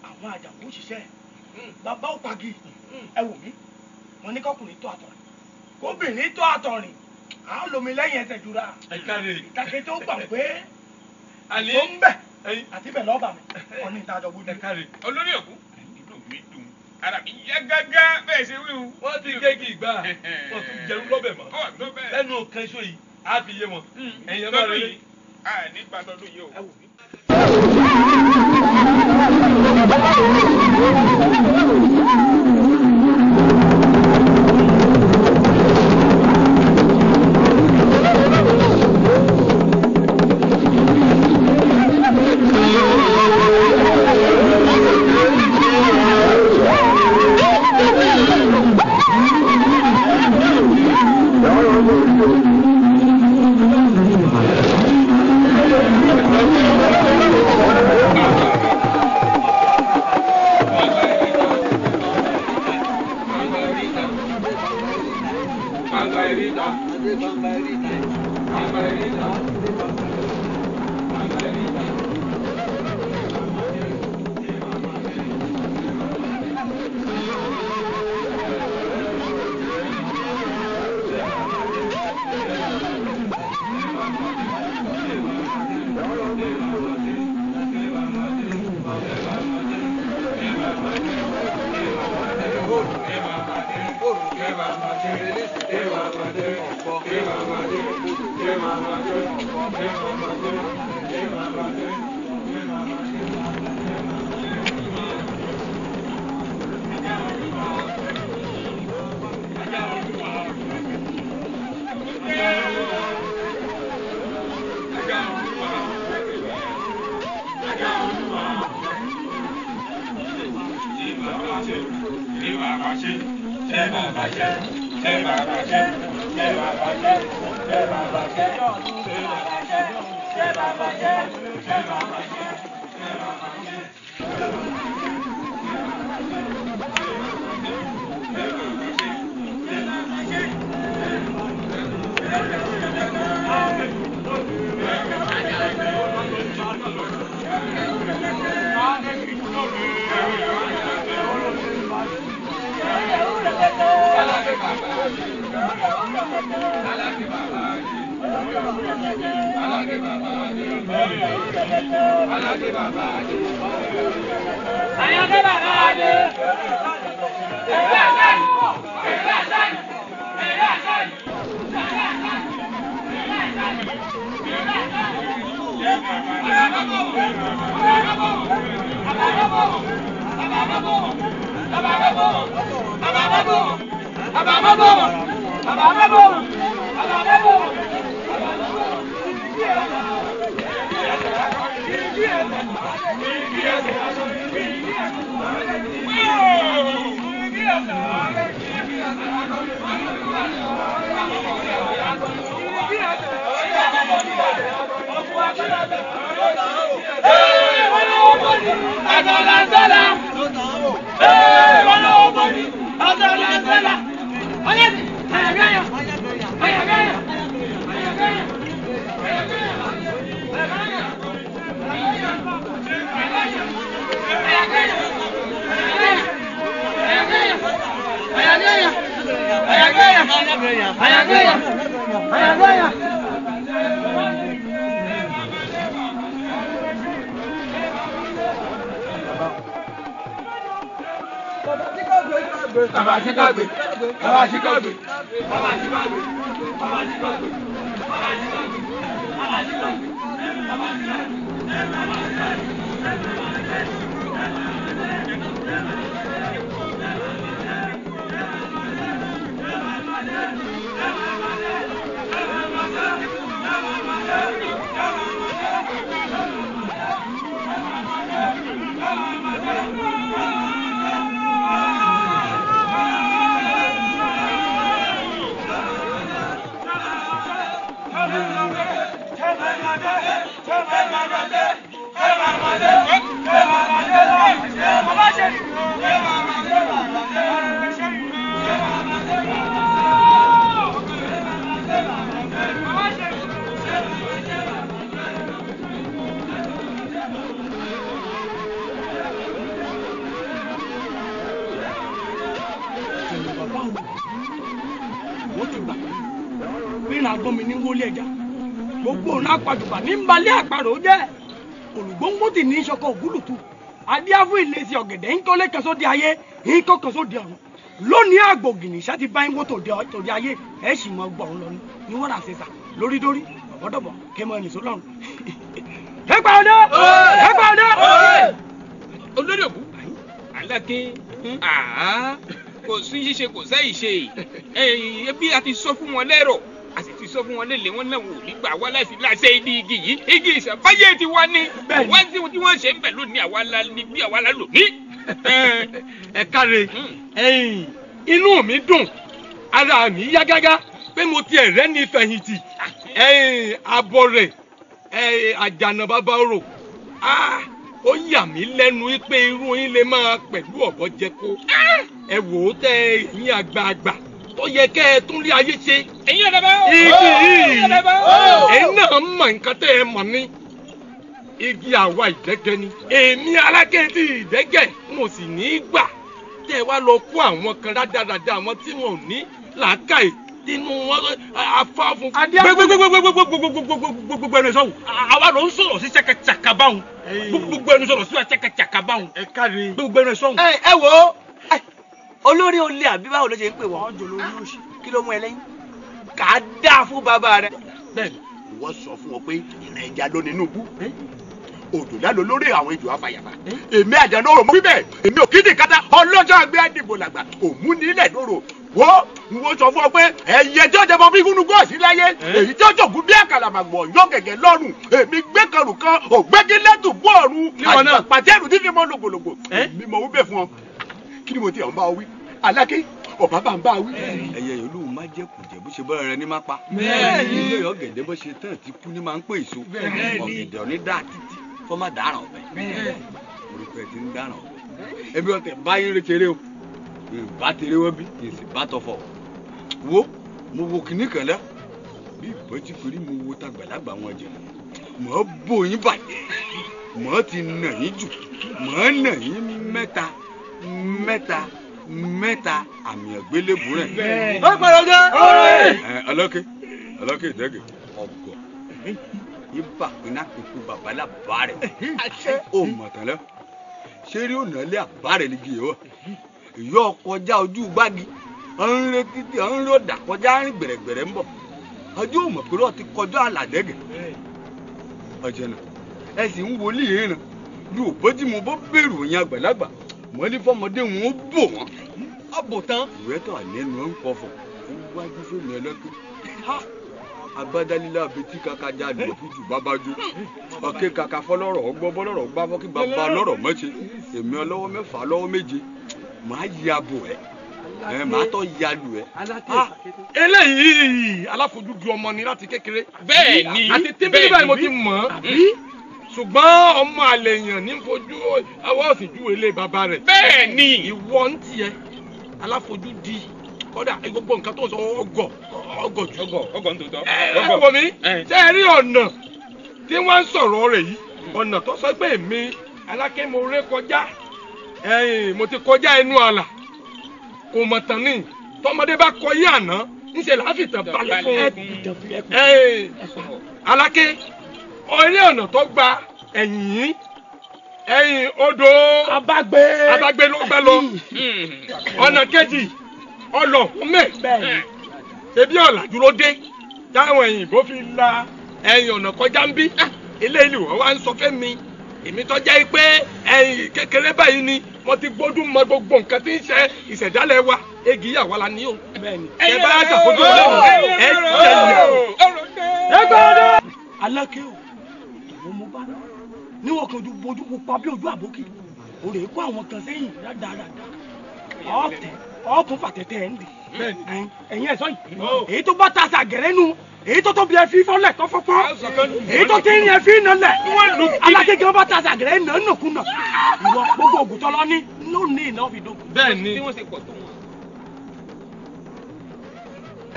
Speaker 8: àwọn àjàwọ̀ òṣìṣẹ́ bàbá òpàgì. Ẹ wò mí, wọ́n ní kọkùnrin tó àtọ̀rìn, kóbìnrin tó àtọ̀rìn, à ń lomi lẹ́yìn ẹsẹ̀ jura. Ìtàkè tó gbà pé tó ń bẹ̀ àti bẹ̀ lọ́ọ̀bà mi wọ́n ní ìtajọ gbójú.
Speaker 15: Olórí Ògún, inú mi dùn, ara mi yá gágá bẹ́ẹ̀ ṣe wíwú.
Speaker 14: Wọ́n ti gégi ìgbà, wọ́n tún jẹun lọ́bẹ̀ mọ́. Lẹ́nu kan ṣó yìí, á fi yé wọn. Ẹ̀yin ọba rẹ̀
Speaker 15: yìí, nípa tọdún yìí o.
Speaker 8: Àyàngbéyàn. Àyàngbéyàn.
Speaker 4: Bàbá Ṣíkàgbé. Bàbá Ṣíkàgbé. Bàbá Ṣíkàgbé. Bàbá Ṣíkàgbé. Bàbá Ṣíkàgbé. Bàbá Ṣíkàgbé. Bàbá Ṣíkàgbé.
Speaker 16: Agbọ́n mi ní wọlé ẹja gbogbo òun apàjùbà ní nbalẹ̀ àparò jẹ́ olùgbòǹgbò tì ní ìṣọkọ ògúlùtù adíáfún ìlẹsì ọ̀gẹ̀dẹ̀ ńkọ́lé kan sóde ayé ńkọ́ kan sóde ọ̀run lónìí àgbògìnì ṣáà bá ń wó tòde ayé ẹ̀ sì mọ gbọ̀run lọ ní wọ́n rà ṣẹṣà lórí dórí ọ̀bọ̀dọ̀bọ̀ kẹmọ ẹnì sólọ́run. ẹ pa ọdẹ ẹ pa ọdẹ.
Speaker 15: Olórí òkú Aláké kò sí ṣíṣe kò sáì ṣe bí a ti sọ fún wọn lẹ́rọ̀ a sì ti sọ fún wọn lélẹ̀ wọn náà wò nígbà wá láti láṣẹ ibi igi yìí igi ìṣàbáyé ti wá ní wọ́n tí wọ́n ṣe ń bẹ̀ lónìí àwa la ní bí àwa la lò ní.
Speaker 14: Ẹ káre inú mi dùn ara mi yá gágá pé mo tiẹ̀ rẹ́ni fẹ̀yìntì abọ́ rẹ̀ àjànà bàbá orò ó yà mí lẹ́nu pé irú yín lè máa pẹ̀lú ọ̀bọ jẹko ẹ wò ó tẹ ẹ̀yin àgbààgbà tó yẹ kẹ́ ẹ tún rí ayé ṣe.
Speaker 15: Ẹ̀yin ọ̀dọ́ bá ó.
Speaker 14: Igi yìí ẹ̀yin náà mọ̀ nǹkan tẹ́ ẹ mọ̀ ní. Igi àwa ìdẹ́gẹ́ ni. Èmi Aláké ti ìdẹ́gẹ́ mo sì ní í gbà. Tẹ́ ẹ wá lọ kó àwọn kan rádaràda àwọn tí wọn ò ní làákàyè nínú wọn afá fún.
Speaker 16: Gbogbo ẹnu sọ̀hún. Àwa ló ń sọ̀rọ̀ sí ṣàkàṣàkà báwọn. Gbogbo ẹnu sọ̀rọ̀ sí ṣàkàṣàkà báwọn. Gbogbo ẹnu sọ̀hún.
Speaker 17: Ẹ wo olórí olè àbí báwo ló ṣe ń pè wọ́n kí ló mú ẹ lẹ́yìn kà á dáa fún bàbá rẹ.
Speaker 13: Ìwọ sọ fún wọn pé ìrìn ẹja ló nínú bú odò lálọ lórí àwọn ejò afàyàfà èmi àjànà òrò mọ wíbẹ èmi ò kíndìn kátà ọlọ́jọ́ àgbẹ̀ àdìbò làgbà òmù nílẹ̀ lóró wo n wo sọ fún ọ pé ẹyẹ tí ó jẹbọ fi gúnú gọ́ọ̀sì láyé èyí tí ó jòkú bí àkàlàmàgbọ̀ yọ gẹ̀gẹ̀ lọ́rùn èmi gbé kanrù kan ògbégi lẹ́tù bú ọ̀run àpàtẹ́rù tí fi mọ́ lògbòlògbò èmi mọ̀ wíbẹ̀ fún ọ kí ni mo ti ọ̀ ń bá ọ wí Aláké ọba bá ń bá wí.
Speaker 3: Ẹyẹ yòólù má jẹ kùjẹ bó ṣe bọ́ra rẹ ní má pa.
Speaker 13: Bẹ́ẹ̀ni.
Speaker 3: Ilé ọ̀gẹ̀dẹ̀ bó ṣe tán ti kú ní máa ń pè èso.
Speaker 13: Bẹ́ẹ̀ni.
Speaker 3: Ọ̀gẹ̀dẹ̀ ọ̀ní dá títí kọ́ má dáràn ọ̀bẹ. Orúkọ ẹ̀ ti ń dáràn ọ̀bẹ. Ebi ọ̀tẹ̀ báyìí ń retere o. Ìbá tere wọ́n bí kì í sì bá tọ̀fọ̀. Wo mo wo kìnnì kan lẹ. Bí ìbọn ti pèrè mo wo tàgbàlagbà wọn jẹ. Mọ̀ bó yín bàjẹ́. Mọ̀ ti nà yín jù. Mọ̀ nà yín mẹ́ta mẹ́ta mẹ́ta àmì ẹ̀gbélébù rẹ̀.
Speaker 17: Ó gbọ́dọ̀ jẹ́.
Speaker 3: Ẹ Aláké Aláké ìdẹ́gẹ̀ ọgọ ibà pinna pípé babalá bá rẹ̀ ó mọ̀ tán lọ. Ṣé rí ọ̀nà ilé àbá rẹ̀ níbi yìí wọ̀? Ìyọ́ kọjá ojú gbági, ọ̀n rẹ títí ọ̀n rẹ ọ̀dà kọjá rìn gbẹ̀rẹ̀gbẹ̀rẹ̀ ń bọ̀. Ọjọ́ ò mọ̀ pé ó ti kọjá àlàdẹ́gẹ̀. Ọ̀jẹ̀nà ẹ sì ń wọlé ìrìn yóò bójú mu bó bẹ̀rù yẹn àgbàlagbà mọ ní fọmọdé wọn ó bò wọn.
Speaker 16: Ọbò tán.
Speaker 3: Ìwé tó àlẹ́nu ń pọ̀fọ̀ ó wájú fèmí ẹlẹ́kẹ́. Agbádálílá abetí kaka já lù fújù bábájú. Ọ̀kẹ́ kaka fọlọ́rọ̀ ọgbọ́ bọ́lọ́rọ̀ gbá fọ́kí bàbá lọ́rọ̀ mọ́ṣe. Èmi ọlọ́wọ́ mẹ́fà lọ́wọ́ méje. Màá ya bò ẹ́. Ẹ màá tọ́ ya lù ẹ́.
Speaker 14: Eléyìí aláfojúdi ọmọ ni láti kékeré.
Speaker 15: Bẹ́ẹ̀ni.
Speaker 14: Àti tíbílí báyìí mo ti mọ̀ ọ́. Ṣùgbọ́n ọmọ àlè èèyàn ní fojú ọwọ́ òsì ju ilé bàbá rẹ̀.
Speaker 15: Bẹ́ẹ̀ni.
Speaker 14: Ìwọ ń tiẹ̀ aláfojúdi kódà gbogbo nǹkan tó ń sọ ọgọ ọgọ jù.
Speaker 15: Ọgọ ọgọ ń tòótọ́.
Speaker 14: Ẹ wò mí ṣé ẹ rí ọ̀nà tí wọ́n ń sọ̀rọ̀ rẹ̀ yìí ọ̀nà tó sọ pé èmi Aláké mo ré kọjá mo ti kọjá ẹnu àlà kò mọ̀ tán ní tọmọdé bá kọ yí àná Ńṣe là á fìtàn balẹ̀ fún un. Aláké orí ọ̀nà tó gba ẹ̀yìn ẹ̀yìn odò Abágbé ló gbẹ lọ. Ọ̀nà kejì ọlọ́ọ̀kúnmẹ̀ ṣebí ọ̀làjú ló dé táwọn òyìnbó fi la ẹ̀yìn ọ̀nà kọjá ń bí. Ilé ìlú wọn wá ń sọ fẹ́ mi èmi tó jẹ́ pé ẹ̀yìn kékeré báyìí ni mo ti gbójú mọ gbogbo nǹkan tí ń ṣe ìṣẹ̀dálẹ̀ wa egi yà wá la ní o. Ẹ bá ṣàfojú ọlọ́run ẹ jẹ ìyà.
Speaker 16: Aláké o òun mo bá níwọ̀n kan ojú bojú pupa bí ojú àbókì o rè kó àwọn kan sẹ́yìn rádaràda ọ̀tẹ̀ ọ̀tún fàtẹ̀tẹ̀ ẹ̀ ń dì ẹ̀yìn ẹ̀ sọ́yìn èyí tó bá ta sàgẹ̀rẹ́ nu èyí tó tóbi ẹ fi fọ́lẹ̀ tó fọ́fọ́ èyí tó tẹ́yìn ẹ fi nalẹ̀ Aláké gan bá ta sàgẹ̀rẹ́ nà nàkúnà ìwọ gbogbo ògùn tọ́lọ́ ní lónìí náà fi dókun.
Speaker 14: Bẹ́ẹ̀ni.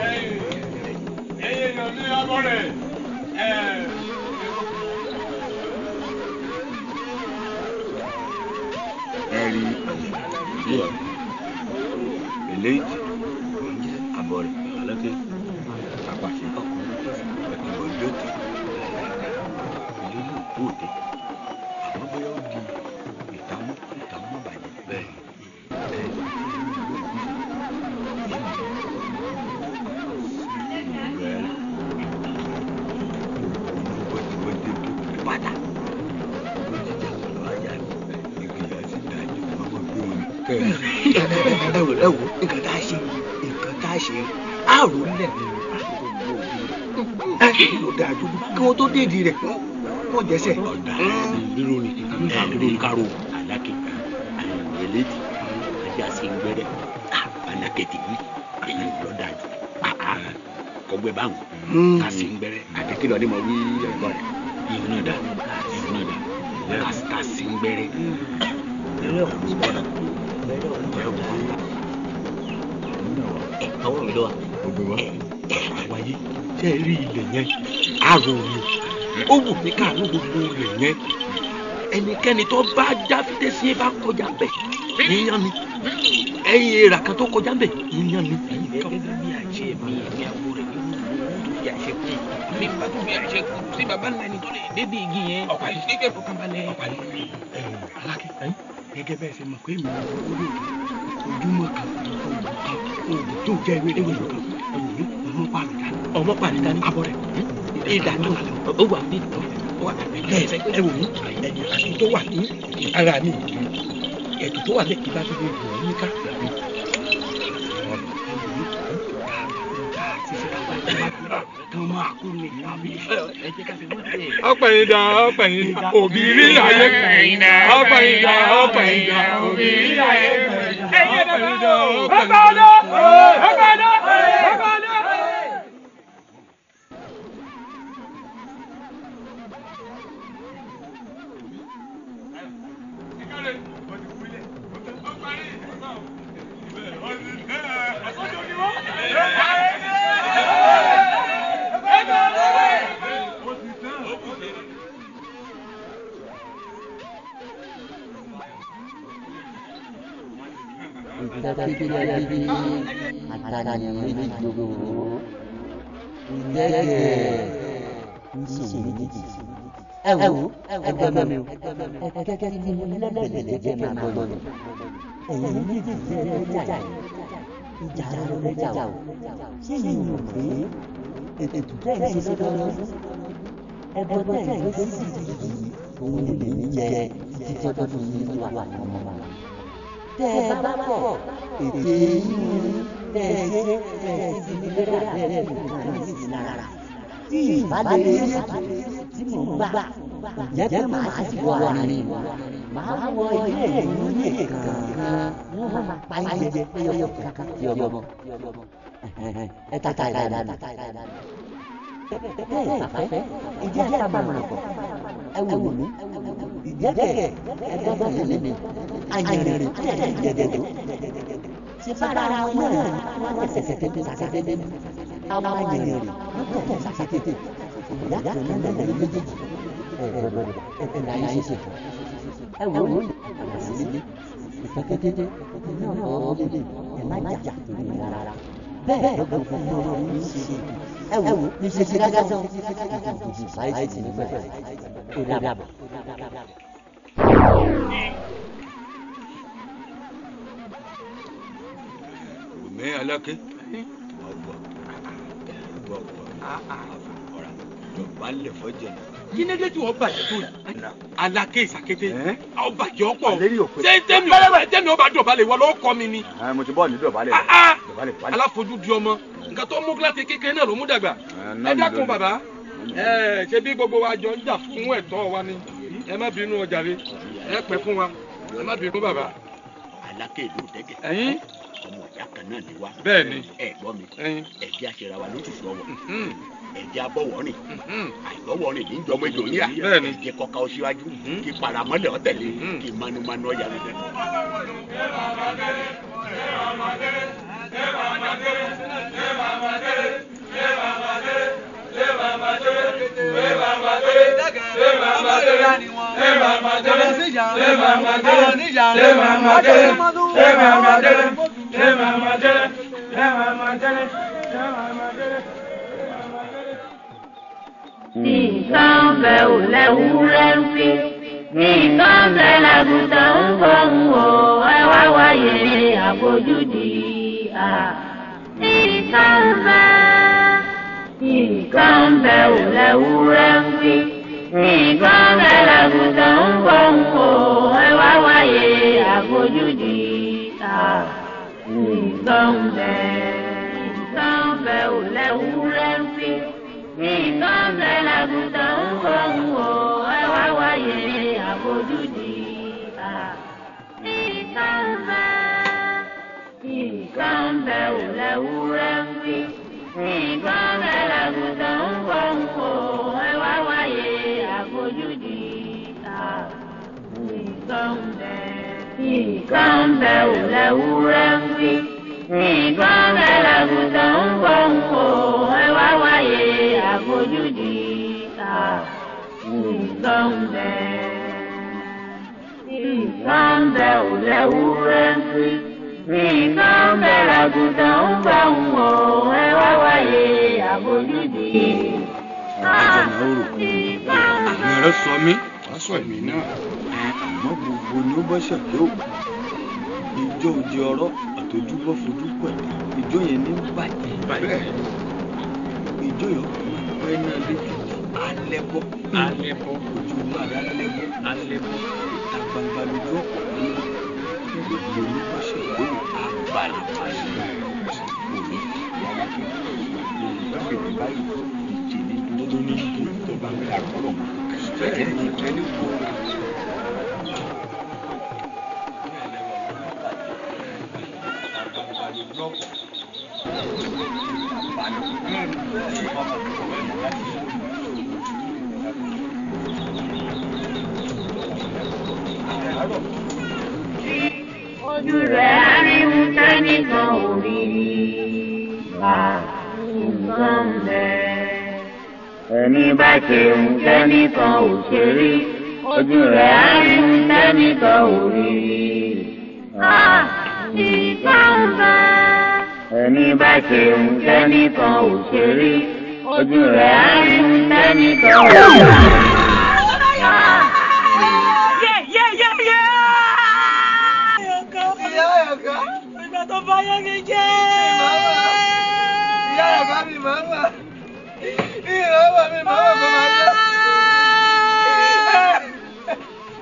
Speaker 14: Ẹ̀yin èèyàn ní abọ́ rẹ̀
Speaker 18: ẹ̀rí eléyìí àbọ̀ rẹ̀ Aláké apàṣẹ ìwọ̀n tẹ̀ ìlú náà kú òde àmọ́ bóyá ó di ìtàmú ìtàmú bàjẹ́ bẹ́ẹ̀
Speaker 17: ẹ wò ẹ wò nǹkan tá a ṣe nǹkan tá a ṣe àrò lẹ̀ ẹ ló dáa ju kí wọ́n tó dédìí rẹ̀ wọ́n jẹ́sẹ̀.
Speaker 18: ọ̀dà rírò ni rírò ni kárò Aláké eléjì ajá sí gbẹ́rẹ́ Aláké ti wí èyí ló dáa jù kọgbẹ́ báwọn ká sí gbẹ́rẹ́ àti kí lọ́ọ́ ní mo wí ẹ̀gbọ́n rẹ̀ ìhun náà dá ìhun náà dá ká sí gbẹ́rẹ́.
Speaker 17: Ọwọ́ mi ló wà.
Speaker 18: Gbogbo wa wáyé ṣe rí ilẹ̀ yẹn àrò mi ó wù mí káàánú gbogbo ilẹ̀ yẹn ẹnikẹ́ni tó bá jáfídé sí bá kọjá bẹ̀ yíyan ni ẹ̀yìn èèrà kan tó kọjá bẹ̀ yíyan ni.
Speaker 17: Gẹ́gẹ́ bí àṣẹ mi èmi àgbo rẹ̀ nínú owó tó fi àṣẹ kún mi bá tó fi àṣẹ kún sí baba ńlá ẹni tó lè débi igi yẹn nígbà fọkànbalẹ̀.
Speaker 16: Aláké gẹ́gẹ́ bẹ́ẹ̀ ṣe mọ̀ pé èmi ò lórí ojúmọ́ kan oògùn kan oògùn tó jẹ́ ewé ewé kan ẹ̀wù mi ọmọ pàmì dání.
Speaker 17: Ọmọ pàmì dání.
Speaker 16: Abọ́ rẹ̀
Speaker 17: ìdá tó ó wà ní
Speaker 16: ẹ̀wù mi ẹ̀tù tó wà ní ara mi ẹ̀tù tó wà ní ìbá tó lè wọ̀ ní ká.
Speaker 14: Ọ̀pẹ̀yìndà ọ̀pẹ̀yìndà òbírí ayé ọ̀pẹ̀yìndà ọ̀pẹ̀yìndà òbírí ayé ọ̀pẹ̀yìndà ọ̀pẹ̀yìndà.
Speaker 19: Ẹ wo ẹgbẹ́ mi o ẹ kẹ́kẹ́ tí mo lẹ́bẹ̀lẹ̀ jẹ́ máa bọ̀ lọ ẹ̀yin méjì jẹ́ ẹlẹ́jà ìjà ẹlẹ́jà o ṣé yìí ò pé ètùtù tẹ́ ẹ̀ ń ṣe lọ́dọọdún ẹbọ tẹ́ ẹ̀ ń gbé sí yìí òun lè lè jẹ títí tọ́dún yìí wà ní ọmọ wa tẹ́ ẹ bá pọ̀ ètè yín tẹ́ ẹ ṣe tẹ́ ẹ sì ní lẹ́dà bẹ́ẹ̀ ní sí lára tí ìbálẹ̀ rí ètùtù tí mò ń gbà jẹ́ pé màá sì wọ àárín màá wọ ilé ìlú ní kankan wọ́n máa pa yín jẹ ẹyọ kankan tí ọmọ ẹ tata ìlànà bẹ́ẹ̀ bá fẹ́ ìjẹ́ àtàmọ̀ràn pọ̀ ẹ wò mí ìjẹ́kẹ̀ ẹ gbọ́dọ̀ tẹ̀lé mi àyìnrìn jẹjẹjẹ ṣe bára wọn náà wọ́n ṣẹ̀ṣẹ̀ tètè ṣàṣàtètè àwọn àyìnrìn wọ́n tẹ̀ ṣàṣàtètè ìyá kan náà lẹ́yìn méjèèjì ẹ láyé ṣe ẹ wò ó àṣìlè ìfẹ́ kékeré náà ọ̀ lédè ẹ má jà torí mi rárá. Bẹ́ẹ̀ ló gbogbo ọmọ mi ṣe. Ẹ wò ní ṣe ṣe lásán ìdìbò sáyẹ́ǹsì nígbà ó dàbọ̀.
Speaker 13: Òmí Aláké ọgbọ ọgbọ ọ̀rà dọ̀bálẹ̀ fọ́jẹ̀ náà.
Speaker 14: Kí ni dé tí wọ́n bàjẹ́ tó yìí? Aláké Ìsàkété ọ bàjẹ́ ọ̀pọ̀ ṣé tẹ́mi ọba dọ̀bálẹ̀ wọ́n lọ́ọ́ kọ́ mi ni.
Speaker 13: Mo ti bọ́ọ̀ ní dọ̀bálẹ̀.
Speaker 14: Aláfojúdi ọmọ nǹkan tó mú kíláàsì kékeré náà ló mú dàgbà. Ẹ dákun bàbá, ṣe bí gbogbo wa jọ ń jà fún ẹ̀tọ́ wa ni. Ẹ má bínú ọjà rẹ, ẹ pẹ́ fún wa, ẹ má bínú bàbá.
Speaker 18: Aláké ìlú Dẹ́gẹ̀. Ọmọ ìyá kan náà ni wa.
Speaker 14: Bẹ́ẹ̀ni.
Speaker 18: Ẹ gbọ́ mi. Ẹ jẹ́ àṣẹra wa lóṣooṣù ọwọ́. Ẹ jẹ́ abọ́wọ́ rìn. Àìbọ́wọ́ rìn ní jọmọ ejò níyà.
Speaker 14: Bẹ́ẹ̀ni.
Speaker 18: Ẹ jẹ́ kọ́ka ọ síwájú. Kí paramọ́lẹ̀ ọ tẹ̀lé. Kí manumanu ọ yàrá.
Speaker 12: Nǹkan bẹ ò lẹ́wúrẹ́ ń fi, nǹkan bẹ làgùntàn ń fọ̀hún o, ẹ wá wáyé àfojúdi. Nǹkan bẹ, nǹkan bẹ ò lẹ́wúrẹ́ ń fi, nǹkan bẹ làgùntàn ń fọ̀hún o, ẹ wá wáyé àfojúdi. Nǹkan bẹ, nǹkan bẹ ò lẹ́wúrẹ́ ń fi. Nǹkan bẹ làgùntàn ń fọ̀hún o, ẹ wá wáyé àfojúdi. Nǹkan bẹ, nǹkan bẹ ò lẹ́wúrẹ́ ń wí. Nǹkan bẹ làgùntàn ń fọ̀hún o, ẹ wá wáyé àfojúdi. Nǹkan bẹ, nǹkan bẹ ò lẹ́wúrẹ́ ń wí. Nǹkan bẹ làgùntàn ń fọ̀hún o, ẹ wá wáyé àfojúdi. Nǹkan bẹ, nǹkan bẹ ò lẹ́wúrẹ́ ń wí. Nǹkan bẹ làgùntàn ń fọ̀hún o, ẹ wá wáyé àfojúdi.
Speaker 13: Àmì rẹ sọ mí. Wàá sọ èmi náà. Àmọ́ gbogbo ni ó bá ṣàdéhùn. Ìjọ òde ọ̀rọ̀ àtọjúbọ fojú pẹ̀lú ìjọ yẹn ní bàjẹ́. Ìjọ yẹn pẹ́ náà létí alẹ́bọ́. Alẹ́bọ́. Ojú gbàdá alẹ́bọ́. Alẹ́bọ́. Ìta gbangba lójú ọ̀pọ̀ lórí. Gbogbo ni ó bá ṣàdéhùn abalẹ̀ pàṣẹ. Òní ìyá kí olùdáfẹ́ báyìí ìjì ní dúró ní ìlú tó bá ń bá ọ̀rọ̀ mọ́. Ẹni kò
Speaker 12: Ojú rẹ̀ á rí mú tẹ́nìkan ò rí bá nǹkan bẹ. Ẹni bá ṣe ń tẹ́nìkan ò ṣe rí, ojú rẹ̀ á rí mú tẹ́nìkan ò rí bá nǹkan bẹ. Ẹni bá ṣe ń tẹ́nìkan ò ṣe rí, ojú rẹ̀ á rí mú tẹ́nìkan ò rí.
Speaker 10: Ìgbà tó bá yẹ mi jẹ́.
Speaker 9: Ìyá ẹ̀ka mi máa ń wà. Ìyá ẹ̀ka mi máa ń wà kó máa jẹ́.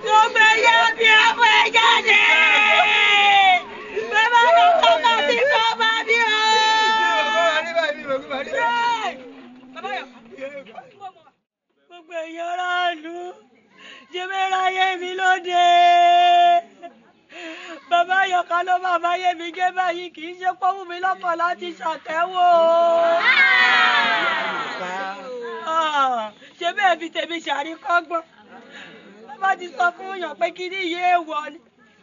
Speaker 10: Mo fẹ́ yá bí ọmọ ẹ jáde. Bàbá mi kọ́ máa bí kọ́ máa bí o. Gbogbo èèyàn aráàlú, jẹ́mẹ́rà ayé mi lóde. Bàbá Yọ̀ká ló bàbá yé mi gé báyìí, kì í ṣe pọ́wù mi lọ́kàn láti ṣàtẹ́wò. Ṣé bẹ́ẹ̀ fi tèmi ṣàríkọ́gbọ́n? Bàbá ti sọ fún yàn pé kí ní iye èèwọ̀ ni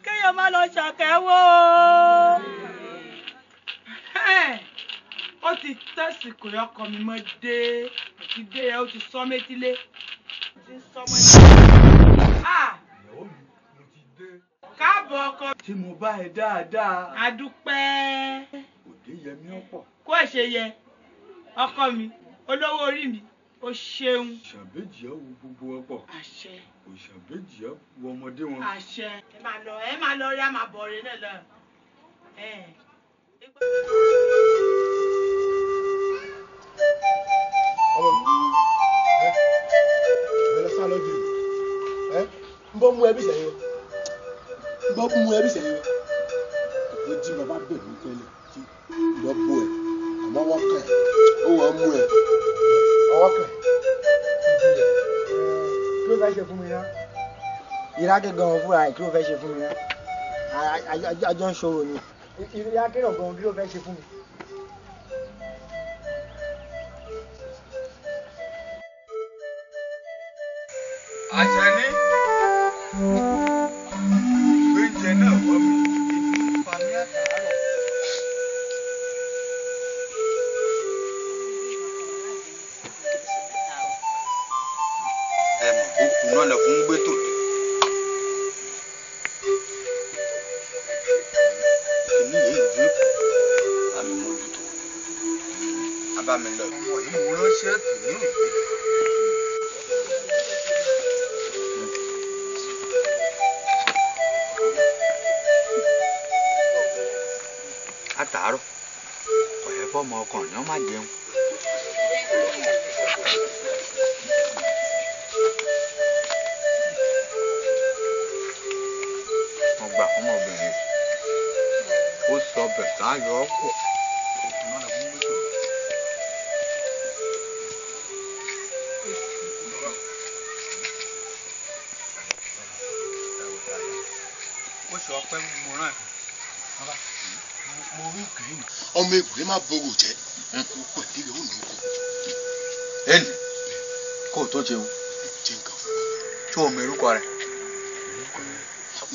Speaker 10: kéèyàn má lọ ṣàtẹ́wò.
Speaker 8: Ó ti tẹ̀sìkò ọkọ mi mọ́ dé, ó ti dé, ó ti sọ métílé. Ó ti sọ mọ́ Káàbọ̀ ọkọ.
Speaker 9: Tí mo bá ẹ dáadáa.
Speaker 8: A dúpẹ́.
Speaker 13: Kò Òjé yẹmí ọ̀pọ̀.
Speaker 10: Kó ẹ̀ ṣe yẹ ọkọ mi, olówó orí mi, o ṣeun.
Speaker 13: Òṣàbẹ́jì á wo gbogbo wọn pọ̀.
Speaker 10: Àṣẹ.
Speaker 13: Òṣàbẹ́jì á wo ọmọdé wọn.
Speaker 10: Àṣẹ. Ẹ máa lọ, ẹ máa lọ rí, a máa bọ̀ rí náà lọ.
Speaker 20: Ọmọ mi, ẹ ẹ lọ sá lọ́jọ́ ẹ ń bọ́ mú ẹbí sẹ́yìn o, ń bọ́ mú ẹbí sẹ́yìn o. Òpó jí bàbá bẹ̀rù tẹ́lẹ̀ tí lọ bó ẹ, àmọ́ wọ́n kàn ẹ́, ó wọ́n mú ẹ, ọwọ́ kàn ẹ́.
Speaker 7: Kí ló fẹ́ ṣe fún mi náà? Ìrákẹ́ gan-an fúnra ẹ̀, kí ló fẹ́ ṣe fún mi náà? Àjọ ń ṣòro ni. Ìrákẹ́ gan-an, kí ló fẹ́ ṣe fún mi?
Speaker 13: Àṣẹní oúnjẹ náà wọ́n mi ebi ń pa mí àtàárọ̀.
Speaker 1: Ẹ mọ̀ ó kú náà lọ fún gbé tòde. Kìíní yìí ju àmì mójútó abámi lọ.
Speaker 13: Ọmọ yìí mo ránṣẹ́ tì ní ìgbé.
Speaker 1: Àtàárọ̀ ọ̀yẹ́ fọ́mọ ọkùnrin náà má jẹun. Mo gbà fọmọbìnrin, ó sọ bẹ̀tà yọ ọ́ kù.
Speaker 13: Ó sọ pé mo rán ẹ. Mo rí green.
Speaker 20: Ọmọ èkúté má borò jẹ́, kó ìdílé ó nù kú.
Speaker 1: Ẹnì kó o tó jẹun.
Speaker 20: Jẹ́ nǹkan fún mi.
Speaker 1: Tó o mọ orúkọ rẹ.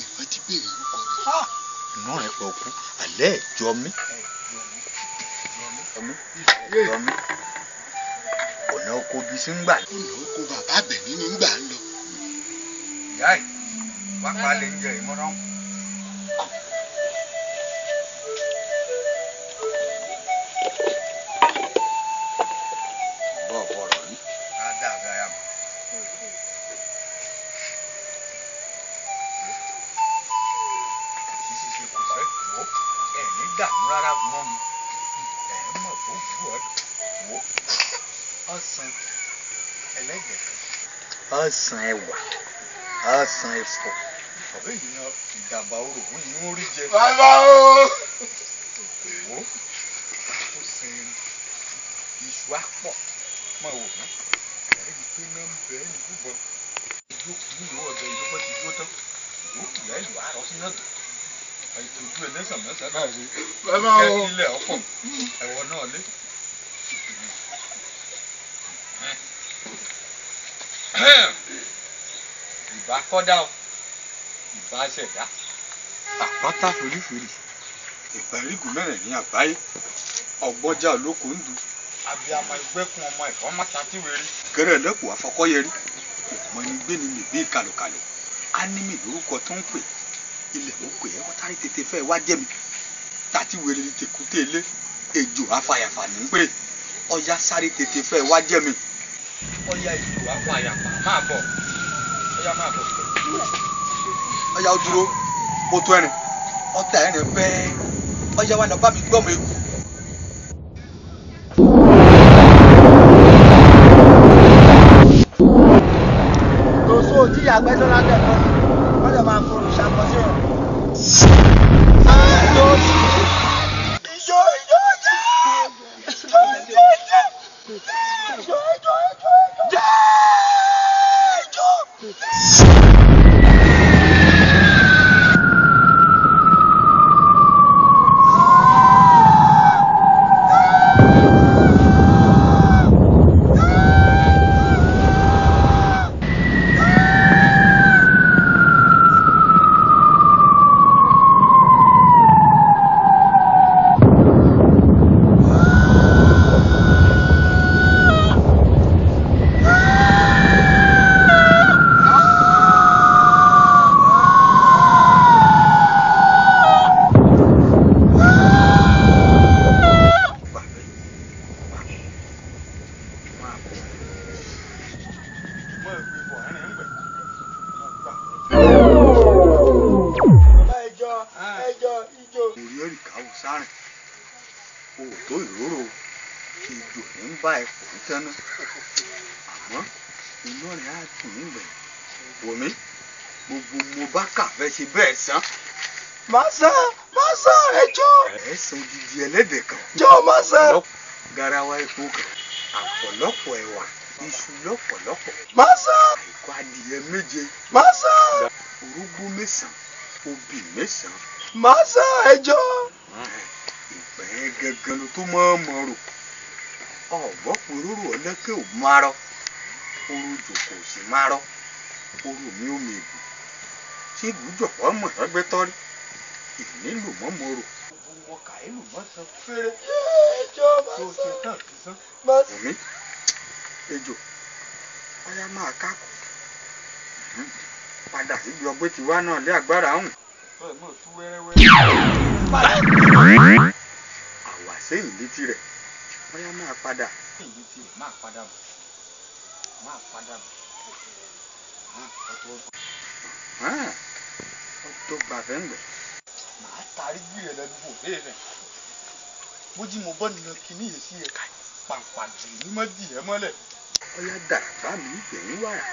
Speaker 20: Ìfẹ́ ti béèrè orúkọ rẹ.
Speaker 1: Inú rẹ pọ̀ kú alẹ́ jọ mí. Jọ mí. Ọ̀nà oko bí sí ń gbà.
Speaker 20: Ọ̀nà oko bàbá Àbẹ̀ní ní gbà ń lọ.
Speaker 13: Ìyá ẹ̀ wá pa lè ń jẹ ìmọ̀ràn.
Speaker 1: Bọ́ọ̀ fọ̀rọ̀ rí.
Speaker 13: Á dà bí aya mi. Ṣíṣe ṣe kò sẹ́ wò ẹ̀ ní dààmú rárá mọ́ mi. Ẹ̀ mọ̀ tó wù ọ́ wò ọ̀sán ẹlẹ́gbẹ̀ẹ́.
Speaker 1: Ọ̀sán ẹwà, ọ̀sán ẹ̀fọ́.
Speaker 13: Ọ̀bẹ yìí ni ìjàmbá orò fún yìí ń rí jẹ.
Speaker 20: Bàbá o.
Speaker 13: Wò ó sin iṣu á pọ̀ mọ̀ wò ná. Ẹ̀rí pé náà ń bẹ ní búbọ̀. Ìjó kìí ìwọ ọ̀dọ̀ ìlú bọ́ ti jó tán. Ìwọ kìí ẹ̀ lù àárọ̀ sí náà. Ìtọ́jú ẹlẹ́sàn mẹ́sàn-án náà ṣe.
Speaker 20: Bàbá o.
Speaker 13: Kẹ́sílẹ̀ ọ̀pọ̀ ẹ̀wọ̀n náà lé. Ìbá kọ́dá o, ìbá ṣẹ̀dá.
Speaker 1: Àpáta fìrífìrí, ìbárígùn mẹ́rin ní àgbáyé, ọ̀gbọ́jà olóko ń du.
Speaker 13: Abiyamọ ẹgbẹ́kun ọmọ ẹ̀fọ́ máta tí wèrè.
Speaker 1: Kẹrẹ lẹ́kọ̀ọ́ afọkọ́yẹrí, kò mọ ní gbé ni mi bí kàlùkàlù. Á ní mi lórúkọ tó ń pè, ilẹ̀ mo pè é wọ́n tètè fẹ́ wá jẹ́ mi. Tàtí wèrè ni tèkúté ilé, ejò afàyàfà ní ń pè. Ọya sáré tètè fẹ́ wá jẹ́ mi.
Speaker 13: Ọya ejò afàyàfà máa bọ̀. Ọya máa bọ̀.
Speaker 1: Ọya ó dúró, ó tó ẹrin, ọ̀tá ẹrin bẹ́ẹ̀. Ọya wa lọ bá mi gbọ́mọ eku.
Speaker 7: Tòṣó tí ìyàgbẹ́ sọ́lá tẹ̀ kọ́ ni wọ́n lè máa forùn ṣàkọsí ẹ̀.
Speaker 20: Ìjọ ìjọ jẹ́ ìjọ ìjọ jẹ́ ìjọ ìjọ ìjọ jẹ́ ìjọ.
Speaker 1: Ah! tó ìróró ìjò ní ń bá ẹ̀kọ́ ń tẹ́ná àmọ́ inú rẹ̀ á tù nígbẹ̀ wòmí gbogbo mo bá kà fẹ́ ṣe bẹ́ẹ̀ sán.
Speaker 20: Má sàn, má sàn, ẹ jọ̀ọ́.
Speaker 1: Ẹ san odidi ẹlẹ́dẹ̀ kan.
Speaker 20: Jọ̀ọ́ má sàn.
Speaker 1: Garawa epo kan, àpọ̀lọpọ̀ ẹ̀wà, iṣu lọ́pọ̀lọpọ̀.
Speaker 20: Má sàn.
Speaker 1: Àìkú adìyẹ 7.
Speaker 20: Má sàn.
Speaker 1: Orógbó 9, obì 9.
Speaker 20: Má sàn, ẹ jọ̀ọ́.
Speaker 1: Ìpẹ́ gangan ló tó mọ́ mọ́ rò. Ọ̀gbọ́n poróró ọlẹ́kẹ́ ò márọ́. Oró jòkó sì márọ́. Oró mi ò mègù. Ṣé ìbújọ̀pọ̀ mọ̀ lọ́gbẹ́ tọ́rí? Ìnílò mọ́ mọ́ rò. Gbogbo kàílù mọ́ san fẹ́rẹ́. Tó ṣe tán ti sán. Wùmí, ejò, ọyá máa kákò. Padà síbi ọgbẹ́ tiwa náà lé agbára hùn. Àwà sẹ́yìn létí rẹ̀, ọyá máa padà. Máa padà bọ̀. Máa padà bọ̀. Ọtọ́ gbàfẹ́ ń gbẹ̀.
Speaker 20: Màá tarí gbìrẹ̀ lẹ́nu fò bẹ́ẹ̀ rẹ̀. Bójú mo bọ́ nínú kinní yìí sí ẹ̀ka pàǹpà jù ní mọ́ dì ẹ́ mọ́lẹ̀.
Speaker 1: Ọyá dàràbá mi gbẹ̀yìn wàrà.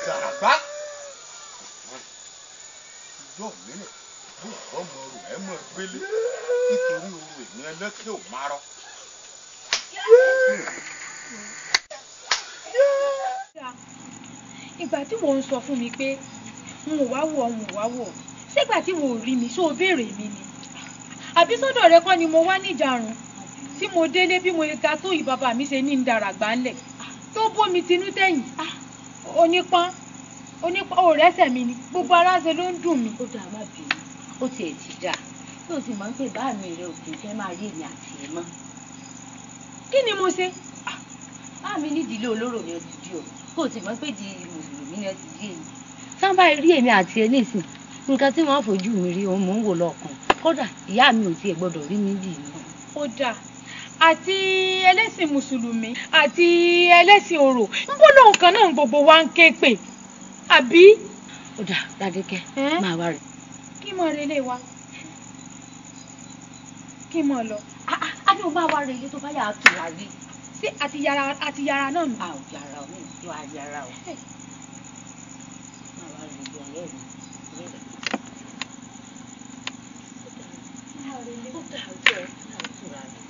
Speaker 20: Dàràbá? Ìjọ mìíràn bó ọ̀rọ̀ mọ rò ẹ́ mọ̀ gbélé nítorí oru èmi ẹlẹ́kẹ̀ ò má rọ.
Speaker 12: Ìgbà tí wọ́n ń sọ fún mi pé n ò wá wò ọ́, n ò wá wò ọ́, ṣégbà tí wò ó rí mi ṣó o béèrè mi ni? Àbí sọ́dọ̀ rẹ kọ́ ni mo wá níjàrún tí mo délé bí mo ga tó yìí bàbá mi ṣe ní ń daràgbà ńlẹ̀ tó bómi tinú tẹ̀yìn onípọ́n onípọ́n ò rẹ́sẹ̀ mi ni gbogbo ara ṣe ló ń dùn mí.
Speaker 21: Ó dáa, má bínú, ó tiẹ̀ ti dáa tí o sì máa ń pè bá mi rẹ òkè fẹ́ máa rí èmi àti ẹ̀ mọ́.
Speaker 12: Kí ni mo ṣe?
Speaker 21: Bá mi nídìílé olóró ni ó ti di o, kó o sì mọ̀ pé di mùsùlùmí ni ó ti di èmi. Sábà rí èmi àti ẹ nísìn nǹkan tí wọ́n fojú mi rí òun mò ń wò lọ́kàn, kódà ìyá mi ò tiẹ̀ gbọ́dọ̀ rí mi bì mí.
Speaker 12: Ó dáa, àti ẹlẹ́sìn mùsùlùmí àti ẹlẹ́sìn orò ń bó lóun kan náà gbogbo wa ń ké pè àbí.
Speaker 21: Ó dáa, Ládékẹ́, máa wá rẹ̀.
Speaker 12: Kí mọ̀ relé wa, kí mọ̀ lọ.
Speaker 21: A ní o máa wá relé tó bá yà á tù wá rí.
Speaker 12: Ṣé àti yàrá náà nù?
Speaker 21: A ò yàrá o, mi ò tó àyàrá o. Máa wá relé ọ̀rẹ́ mi. Ó dáa, ó dáa, ó tura rí.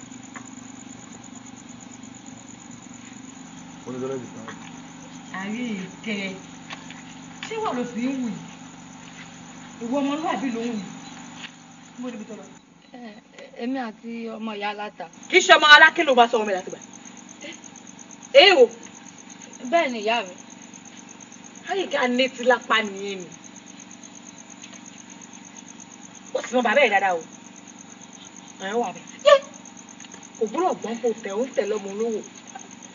Speaker 22: Àrí ìkẹ́, ṣé wà ló sì ń wù yìí? Ìwọ ọmọlúwàbí ló ń wù yìí. Mo níbi tó lọ.
Speaker 21: Èmi àti ọmọ ìyá aláta.
Speaker 22: Kì í ṣe ọmọ aláké ló bá sọ ọmọ ìlàtìgbà. Èè o.
Speaker 21: Bẹ́ẹ̀ ni ìyá mi.
Speaker 22: Àyíká ní ti lápá nìyẹn ni. Ó sì mọ bàbá ẹ̀ dáadáa o. Àwọn wà bẹ́ẹ̀. Kò gbọ́dọ̀ gbọ́n kó tẹ̀ ó ń tẹ̀ lọ́mọ olówó.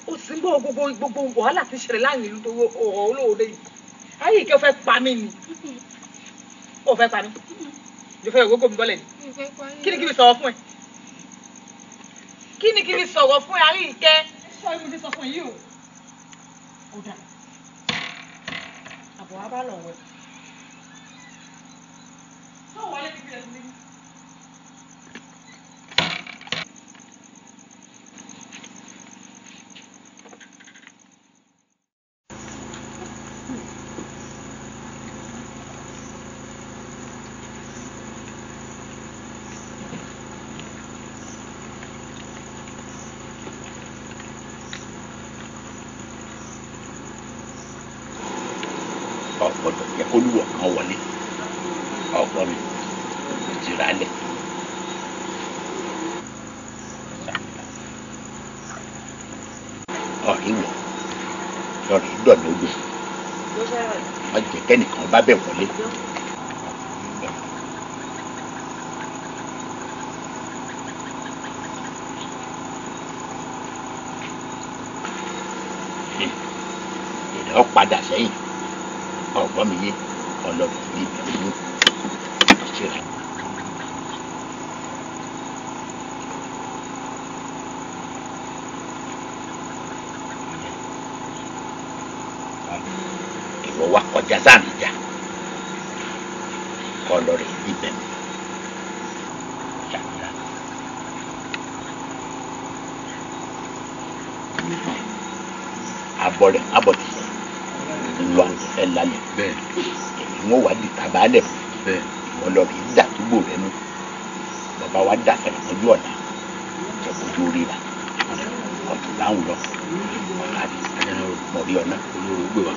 Speaker 22: Ó sì ń gbọ́ gbogbo wàhálà tí ń ṣẹlẹ̀ láàrin ìlú tó ọ̀rọ̀ olówó dé yìí. Àyíká fẹ́ pa mí ni. Ó fẹ́ pa mí. Jọ fẹ́ ìwé gómìnà bọ́lẹ̀ ni. Kí ni kí mi sọ̀rọ̀ fún ẹ? Kí ni kí mi sọ̀rọ̀ fún ẹ, Àríkẹ́? Sọ yìí mo ti sọ fún ẹ yìí o. Kò dáa. Àbọ̀ wa bá lọ wẹ̀. Sọ wọlé kí fi ẹ̀sìn mi.
Speaker 18: Ọ̀gbọ́dọ̀ jẹ́ kó lúwọ̀ kan wọlé ọ̀gbọ́n mi ti rà á lẹ̀. Ọ̀rí wọ̀ lọ́rí dọ̀nà odò má jẹ́ kẹ́nìkan bá bẹ̀ wọlé. Ìrẹ́ ọ̀ padà sẹ́yìn ọ̀gbọ́n mi yé ọlọ́run ní ìbẹ̀rù mú ṣíra. Ìwọ wa kọjá sáàrin ìjà kọ lọ rẹ ibẹ̀ mi. Abọ́ rẹ̀ abọ́ ti yẹ lọ ẹ lálẹ́ èmi wọn wà di tabalẹ̀ ìwọ lọ rí dàdúgbò rẹ mú bàbá wa dà fẹ̀rẹ̀ mọ́jú ọ̀la jẹ́ kojú ríra ọ̀tún láwùn lọ ọ̀la rí mọ̀rí ọ̀nà olóró gbé wa.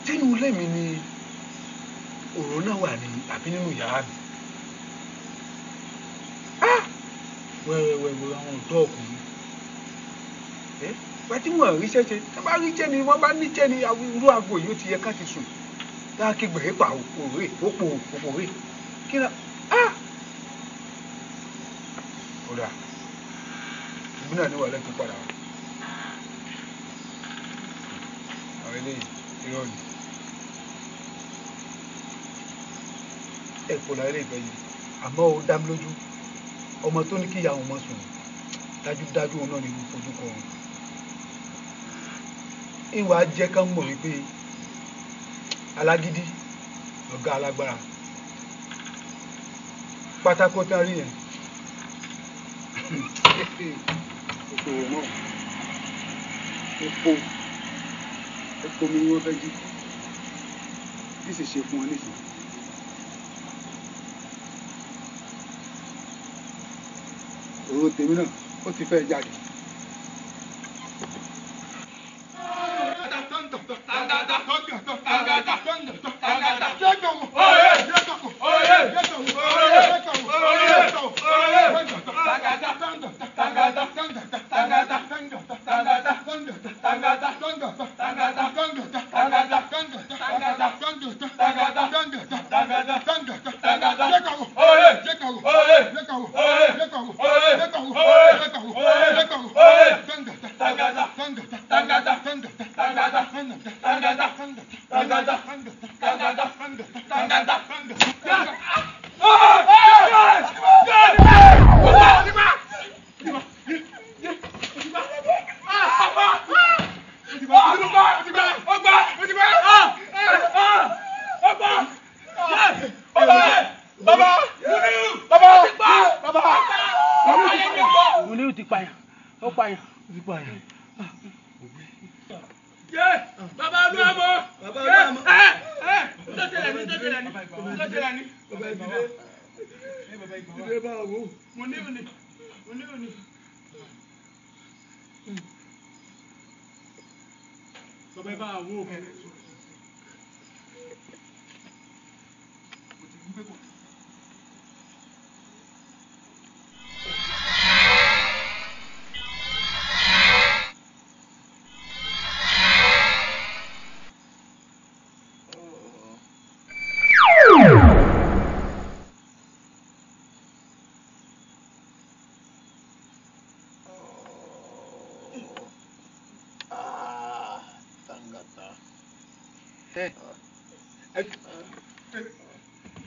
Speaker 9: Sínú ilé mi ni ọ̀rọ̀ náà wà ní àbí nínú yàrá mi. Wẹ́wẹ́wẹ́ àwọn ọ̀dọ́ ọkùnrin. Pẹ́ tí wọ́n ríṣẹ́ ṣe, tí wọ́n bá ríṣẹ́ ni wọ́n bá níṣẹ́ ni irú aago yìí ó ti yẹ ká ti sùn. Tá a kí gbèrè pa òrè òpó òrè. Kí ni ọ̀dà ìbí náà ní wàhálà tó padà wá. Àwọn eléyìí irọ́ ni. Ẹ̀pọ̀ làwọn eléyìí fẹ́ yìí àmọ́ ó dá mi lójú ọmọ tó ní kíyà òun mọ́ sùn dájúdájú òun náà ni fojú kọ òun. Ìwà jẹ́ ká mọ̀ wípé alágídí lọ̀gá alágbára pátákó tá a rí yẹn òkòwò náà epo epo mi ni wọ́n fẹ́ jí bí sì ṣe fún wọn nísìnyí. Òrò tèmi náà ó ti fẹ́ jáde.
Speaker 8: Muniu ti pààyàn, ó pààyàn, ó ti pààyàn.
Speaker 14: Bàbá Olúwàmọ̀.
Speaker 8: Bàbá Olúwàmọ̀.
Speaker 14: Ẹ tó tẹ̀lé ní tó tẹ̀lé ní tó tẹ̀lé ní.
Speaker 9: Bàbá ìdílé. Ìdílé bá wò.
Speaker 14: Muniu ni Muniu ni. Bàbá ẹ bá wò.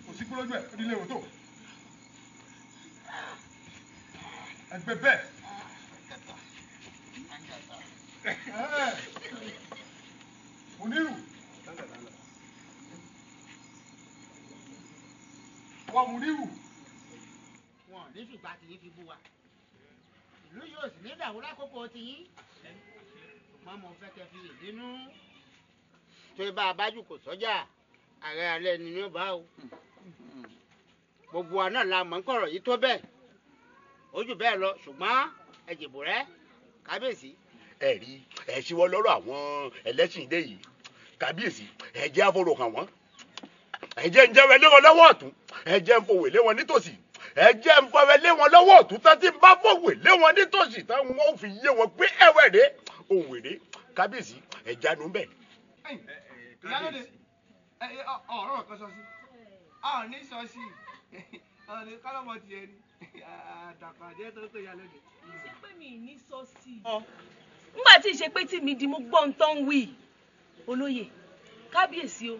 Speaker 4: Kò sí kúlójú ẹ̀ nílé ìwò tó ẹgbẹ́ bẹ́ẹ̀. Muniru wọ Muniru.
Speaker 7: Wọn ò ní fìgbà tí yín fi bú wa, ìlú yóò sì ní dàrú.
Speaker 2: dàrú lákòókò tiyín. Ṣùgbọ́n mo fẹ́ kẹ́ fi ìdínú. Tó bá a bájú kò sọ́jà, ààrẹ alẹ́ ni ní ó bá o. Gbogbo wa náà la mọ̀ ń kọ̀rọ̀ yìí tó bẹ́ẹ̀. Ó jù bẹ́ẹ̀ lọ, ṣùgbọ́n ẹ jèbò rẹ́, kábíyèsí.
Speaker 13: Ẹ rí ẹ ṣíwọ́ lọ́rọ̀ àwọn ẹlẹ́sìn dé yìí, kábíyèsí, ẹ jẹ́ àforò hàn wọ́n. Ẹ jẹ́ ń jẹ́wọ́ lé wọn lọ́wọ́ ọ̀tún, ẹ jẹ́ ń fòwé lé wọn nítòsí, ẹ jẹ́ ń fọwọ́ lé wọn lọ́wọ́ ọ̀tún tán tí ń bá fòwé lé wọn nítòsí tán wọ́n fi yé wọn pé ẹwẹ́ rè òwe rè, kábíyèsí, ẹ jánu bẹ́ẹ̀.
Speaker 4: Ìyálóde, ọ̀rọ̀ kan sọ sí, a ò ní sọ sí, ọ̀rọ̀ kọ́lọ́mọ tiẹ̀ ni, àdàpàjẹ́ tó tó ìyálóde.
Speaker 11: Ṣé pé mi ní sọ sí i? Nígbà tí ìṣe pé tí mi di mo gbọ́ ń tán wí, olóyè, kábíyèsí o.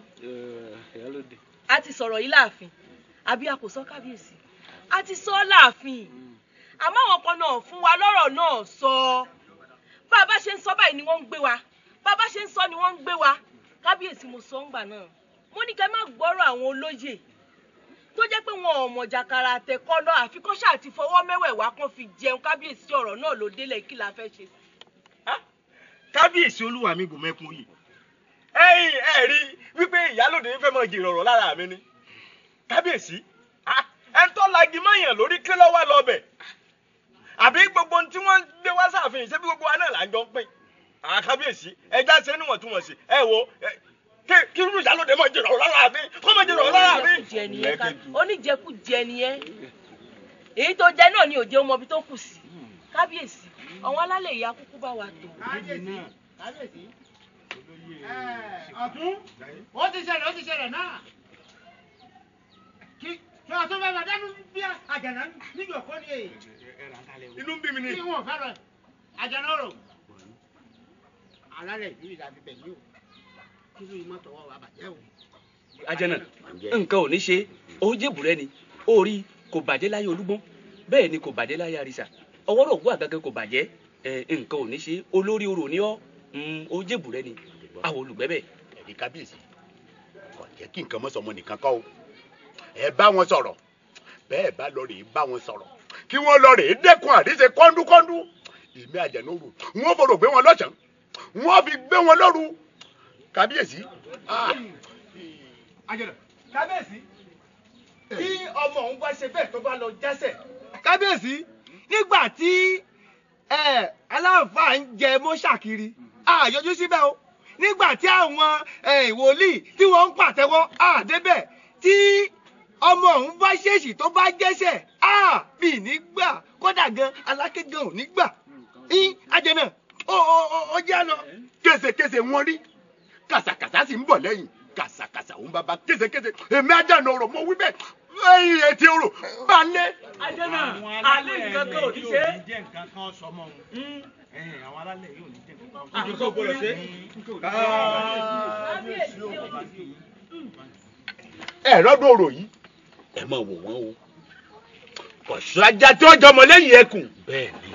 Speaker 11: A ti sọ̀rọ̀ yìí láàfin, àbí a kò sọ kábíyèsí? A ti sọ láàfin, àmọ́ àwọn kan náà fún wa lọ́rọ̀ náà sọ. Bá a bá ṣe ń sọ báyìí ni wọ́n ń gbé wa, bá a bá ṣe ń sọ ni wọ́n ń gbé wa. Kábíyèsí, mo sọ ńgbà náà, mo ní kẹ́ má gbọ́rọ̀ àwọn olóyè tó jẹ́ pé wọn ò mọ̀ jàkàrà àtẹ̀kọ́ lọ, àfi kán ṣáà ti fọwọ́ mẹ́wẹ̀ẹ̀wá kan fi jẹun. Kábíyèsí, ọ̀rọ̀ náà ló délẹ̀, kí la fẹ́ ṣe sí.
Speaker 14: Kábíyèsí olúwa mi gùn mẹ́kun yìí, ẹ̀yin ẹ rí wípé ìyálòde fẹ́ mọ jìrọ̀rọ̀ lára mi ni. Kábíyèsí, ẹ ń tọ́ lagi mọ́yàn lórí kí lọ́wọ́ lọ́bẹ̀ àbí gbogbo ohun tí wọ́n ń gbé wá sáàfin ṣé bí gbogbo wa náà là ń jọ ń pín. Kábíyèsí, ẹja ṣe níwọ̀ntúnwọ̀nsì. Ẹ wo kí irú ìyálòde mọ jìrọ̀rọ̀ lára mi, kó mọ jìrọ̀rọ̀ lára mi.
Speaker 11: Oníjẹkújẹ nìyẹn, èyí tó jẹ náà ni òjò ọmọ ibi tó kù sí. Kábíyèsí, àwọn alálẹ̀ ìyá kúkú bá wa tò.
Speaker 2: Kábíyèsí, kábíyèsí, ọ̀tún, ó ti ṣẹlẹ̀, ó ti ṣẹlẹ̀ náà. Kí ọ̀tún bẹ́ẹ̀ bá dánú bí àjànà níjòkó ni èyí.
Speaker 14: Inú ń bí mi ni.
Speaker 2: Kí wọn fẹ́ràn àjànà rò. Alálẹ̀ ìlú ìlàbí bẹ̀ yìí o. Kí ló yìí mọ́tò wà bàjẹ́ o.
Speaker 17: Ajẹ́nà, nǹkan ò ní ṣe, ó jèbùrẹ́ ni, ó rí kò bàjẹ́ láyé Olúgbọ́n, bẹ́ẹ̀ ni kò bàjẹ́ láyé Àrìsà, ọwọ́rọ̀ ògùn àgàgà kò bàjẹ́, nǹkan ò ní ṣe, olórí orò ní ọ́, ó jèbùrẹ́ ni, àwọn olùgbẹ́bẹ̀.
Speaker 13: Ẹ̀rí kábíyèsí, kò jẹ́ kí nǹkan mọ́ sọmọ nìkan kọ́ o. Ẹ bá wọn sọ̀rọ̀, bẹ́ẹ̀ bá lọ rèé bá wọn sọ̀rọ̀, kí wọ́n lọ rèé dẹ́kun àríṣe kọ́ńdúkọ́ńdú. Èmi Àjànàrò, wọ́n fọ̀rọ̀ gbé wọn lọ́sàn-án, wọ́n fi gbé wọn lóru. Kábíyèsí.
Speaker 4: Àjànà, kábíyèsí, tí ọmọ òun bá ṣe bẹ́ẹ̀ tó bá lọ jásẹ̀. Kábíyèsí, nígbà tí aláǹfààní ń jẹ mọ́ṣà kiri, àyọjú síbẹ̀ o. Nígbà tí àwọn wòlíì tí wọ́n ń pàtẹ́wọ́ àdébẹ̀, tí ọmọ òun bá ṣèṣì tó bá jẹ́sẹ̀, mi ní gbà, kódà gan Aláké gan ò ní gbà. Àjànà, ó jẹ́ lọ.
Speaker 13: Késekése wọn rí, kàsàkàsà sì ń bọ̀ lẹ́yìn, kàsàkàsà òun bàbá késekése. Èmi Àjànà ọ̀rọ̀ mo wí bẹ́ẹ̀, ẹ̀yìn etí ọ̀rọ̀ bá lé.
Speaker 17: Àjànà, alẹ́ nǹkan kan ò ní ṣe.
Speaker 9: Jẹ́ nǹkan kan sọmọ òun. Àwọn alálẹ̀ yóò ní jẹ́ nǹkan kan.
Speaker 14: Nǹkan kan gbọ́dọ̀ ṣe.
Speaker 13: Ẹ lọ́dún ọ̀rọ̀ yìí, ẹ máa wò wọ́n o. Kò sájà tí ó jọmọ lẹ́yìn ẹkùn. Bẹ́ẹ̀ni.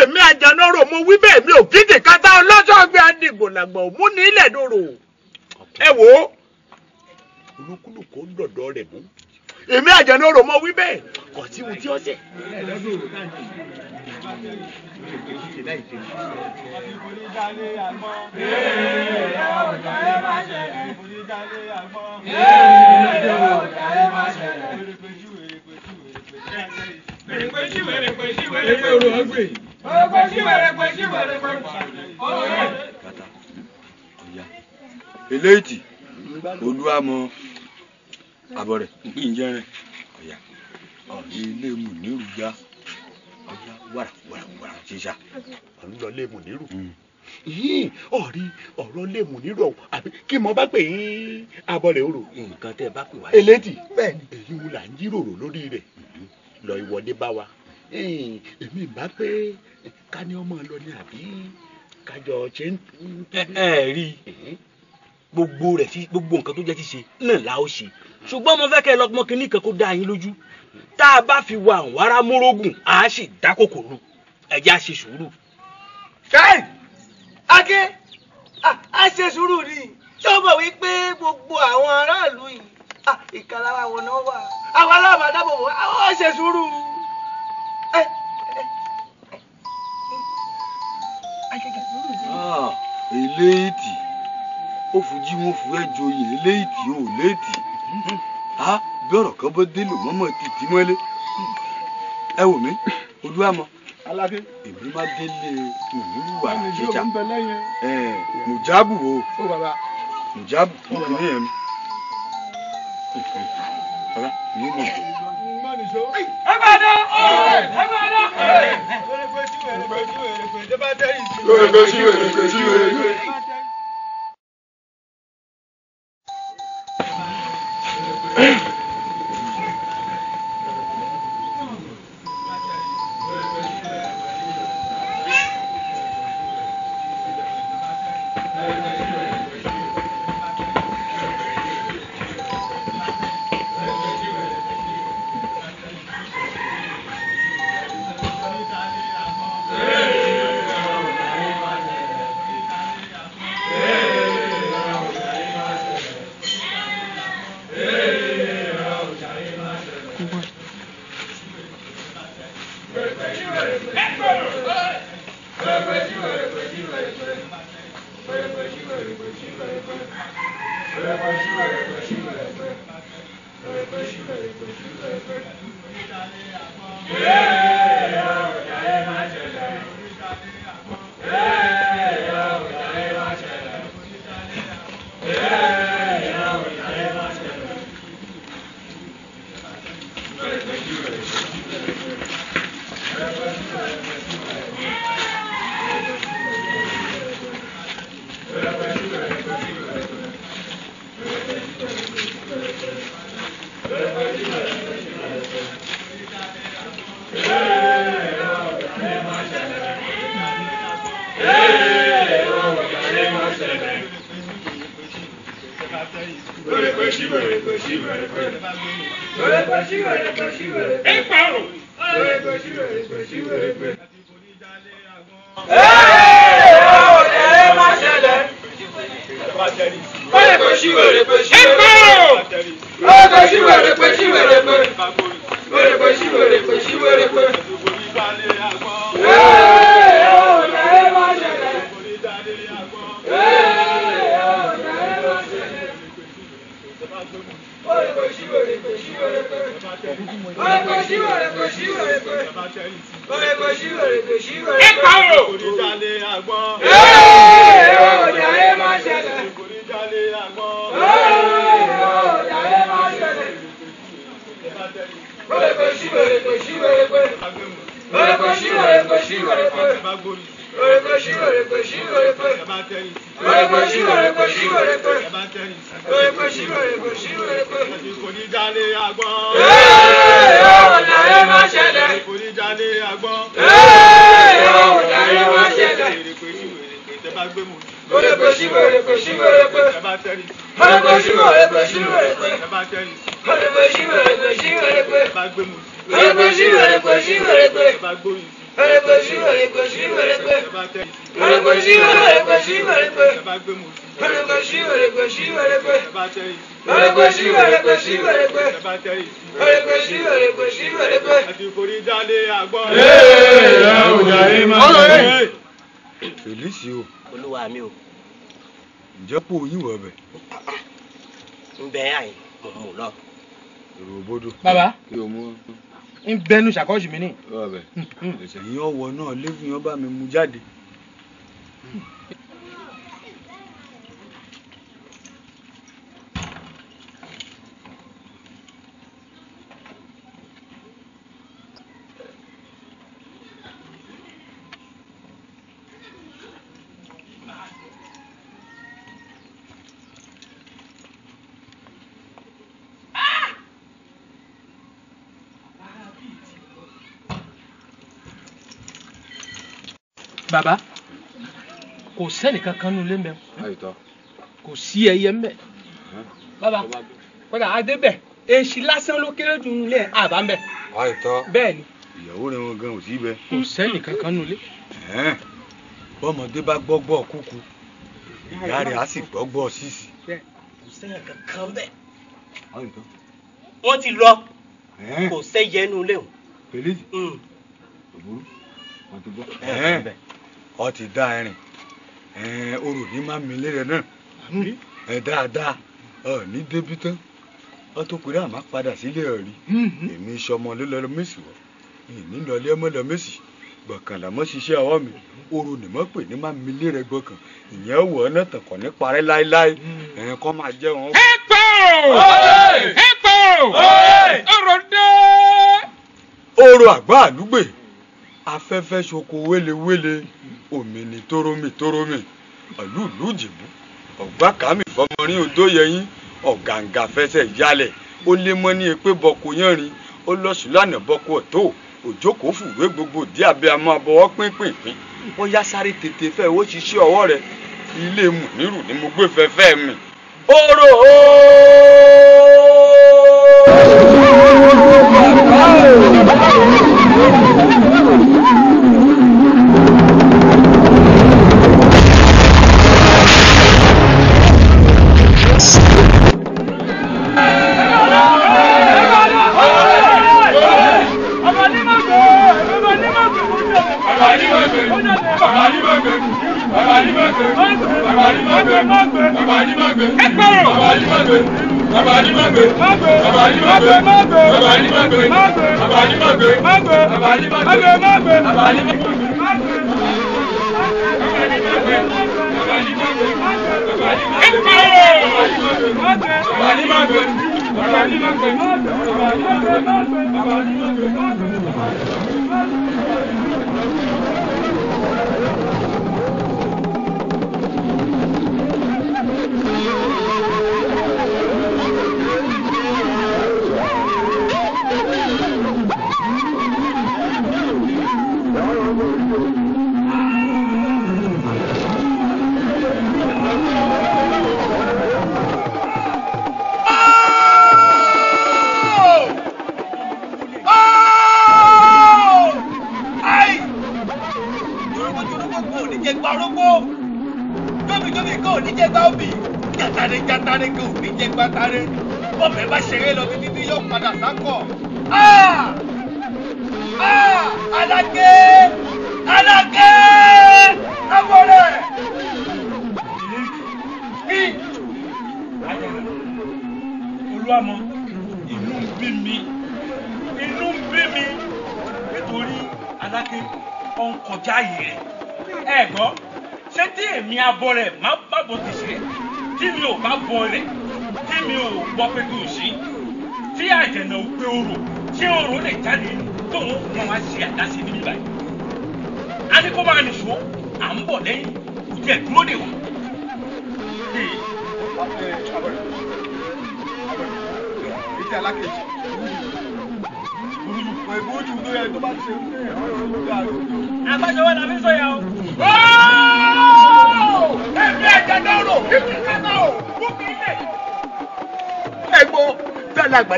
Speaker 13: Èmi Àjànà ọ̀rọ̀ mo wí bẹ́ẹ̀, mi ò kíndìn kátá ọlọ́sọ̀gbẹ́ adigunlàgbà òmú ní ilẹ̀ dòrò. Ẹ wò ó, olúkúlùkù ń dọ̀dọ̀ rẹ̀ mú. Èmi Àjànà ọ̀rọ̀ mo wí bẹ́ẹ̀, kò sí ohun tí ó ṣe.
Speaker 3: Eléyìí olúwamọ àbọ̀ rẹ̀ ìjẹrin ọ̀yà ilé mùnírù ya ọ̀yà wàrà wàrà wàrà ṣíṣà.
Speaker 13: Ọ̀n lọ lé mùnírù. Ọ̀rí ọ̀rọ̀ lé mùnírù ọ̀hún àbí kí mo bá pè yín abọ́ rẹ̀ orò.
Speaker 17: Nǹkan tẹ́ ẹ bá pè wá.
Speaker 13: Eléyìí èyí wo là ń jíròrò lórí rẹ̀ lọ ìwọ́de bá wa. Èmi bá pé ká ní ọmọ lọ ní àbí kájọ ṣe ń.
Speaker 17: Ẹ rí i, gbogbo rẹ̀ sí gbogbo nǹkan tó jẹ́ ti ṣe náà la ó ṣe, ṣùgbọ́n mo fẹ́ kẹ́ ẹ lọ́gbọ́n kínní kan kó dá yín lójú. Tá a bá fi wa àwárá mórógùn, a sì dá kòkòrò, ẹ jẹ́ á ṣe sùúrù.
Speaker 8: Káì Aké, a ṣe sùúrù ni. Ṣé o mọ̀ wípé gbogbo àwọn aráàlú yìí ìkàlà àwọn náà wà, àwọn aláàbà dábò wọ́n, àwọn ṣe sùúrù.
Speaker 3: Eléyìí ó fojú wọn fún ẹ joyè eléyìí ò léètì. Á bí ọ̀rọ̀ kan bó dé lò mọ́mọ́ títí mọ́lé. Ẹ wò mí, Olúwàmọ.
Speaker 4: Aláké.
Speaker 3: Èmi má délé òníwà jíjà. Mùjábù o. Mùjábù mo kì í ní ẹ̀mí. Bàbá mi ò mọ̀. Fèlísì o.
Speaker 5: Olúwa mi o.
Speaker 3: Ǹjẹ́ kó yín wọ̀ bẹ̀?
Speaker 5: Ń bẹ àyìn mò ń mú lọ.
Speaker 3: Èrò òbodò.
Speaker 8: Bàbá.
Speaker 3: Kí o mú.
Speaker 8: Ń bẹnu ṣàkóso mi ní.
Speaker 3: Ọbẹ̀. Ẹ̀sẹ̀ yín ọwọ́ náà léfún yín bá mi mú jáde.
Speaker 8: Bàbá, kò sẹ́nì kankan nínú ilé ń bẹ.
Speaker 3: Àyètọ́.
Speaker 8: Kò sí ẹyẹ ń bẹ. Bàbá, kódà adébẹ̀, èsì lásán ló kéré jù nílé àbá ń bẹ.
Speaker 3: Àyètọ́.
Speaker 8: Bẹ́ẹ̀ ni.
Speaker 3: Ìyàwó rẹ̀ wọn gan ò sí bẹ.
Speaker 8: Kò sẹ́nì kankan nínú ilé.
Speaker 3: Bọ́mọdé bá gbọ́gbọ́ kúkú, ìyá rẹ̀ á sì gbọ́gbọ́ sísì.
Speaker 5: Kò sẹ́yìn kankan bẹ́ẹ̀. Wọ́n ti lọ. Kò sẹ́yẹ nínú ilé o.
Speaker 3: Fèlísì. Òbúrú. Wọ́n ti gbọ́. Ọ ti dá ẹrìn
Speaker 1: Orò ní má mi lé rẹ náà. Ẹ dáadáa ọ ní débi tán. Ọ tó kúrẹ́ àmà padà sílé ọ̀rí. Èmi sọmọ ló lọ mẹ́sì wọ́. Ìní lọlé ọmọ lọ mẹ́sì. Gbọ̀kàn làmọ́ ṣiṣẹ́ ọwọ́ mi. Orò ní mọ́ pè ní má mi lé rẹ gbọ̀kàn. Ìyẹn wọ̀ ọ́ náà tàn kàn ní parẹ́ láéláé. Ẹ̀ẹ́n kọ́ máa jẹ́ wọn.
Speaker 4: Ẹ̀pọ̀! Ẹ̀pọ̀! Ọ̀rọ̀ dé!
Speaker 1: Orò àgbà àlúgbè. Afẹ́fẹ́ ṣoko wélewéle. Òmìnì tórómì tórómì. Àlúùlú jìbú. Ọ̀gbá kàmì fọmọrin odó yẹyìn. Ọ̀gàǹgà fẹsẹ̀ yálẹ̀. Ó lé mọ́ ní epé bọko yánrin. Ó lọ́sùn lánàá bọko ọ̀tó. Òjókòó fùwé gbogbo dí abẹ́ amọ́ abọ́wọ́ pínpínpín. Ó yá sáré tètè fẹ́ ó ṣiṣẹ́ ọwọ́ rẹ̀. Ilé mùnírù ni mo gbé fẹ́fẹ́ mi. Orò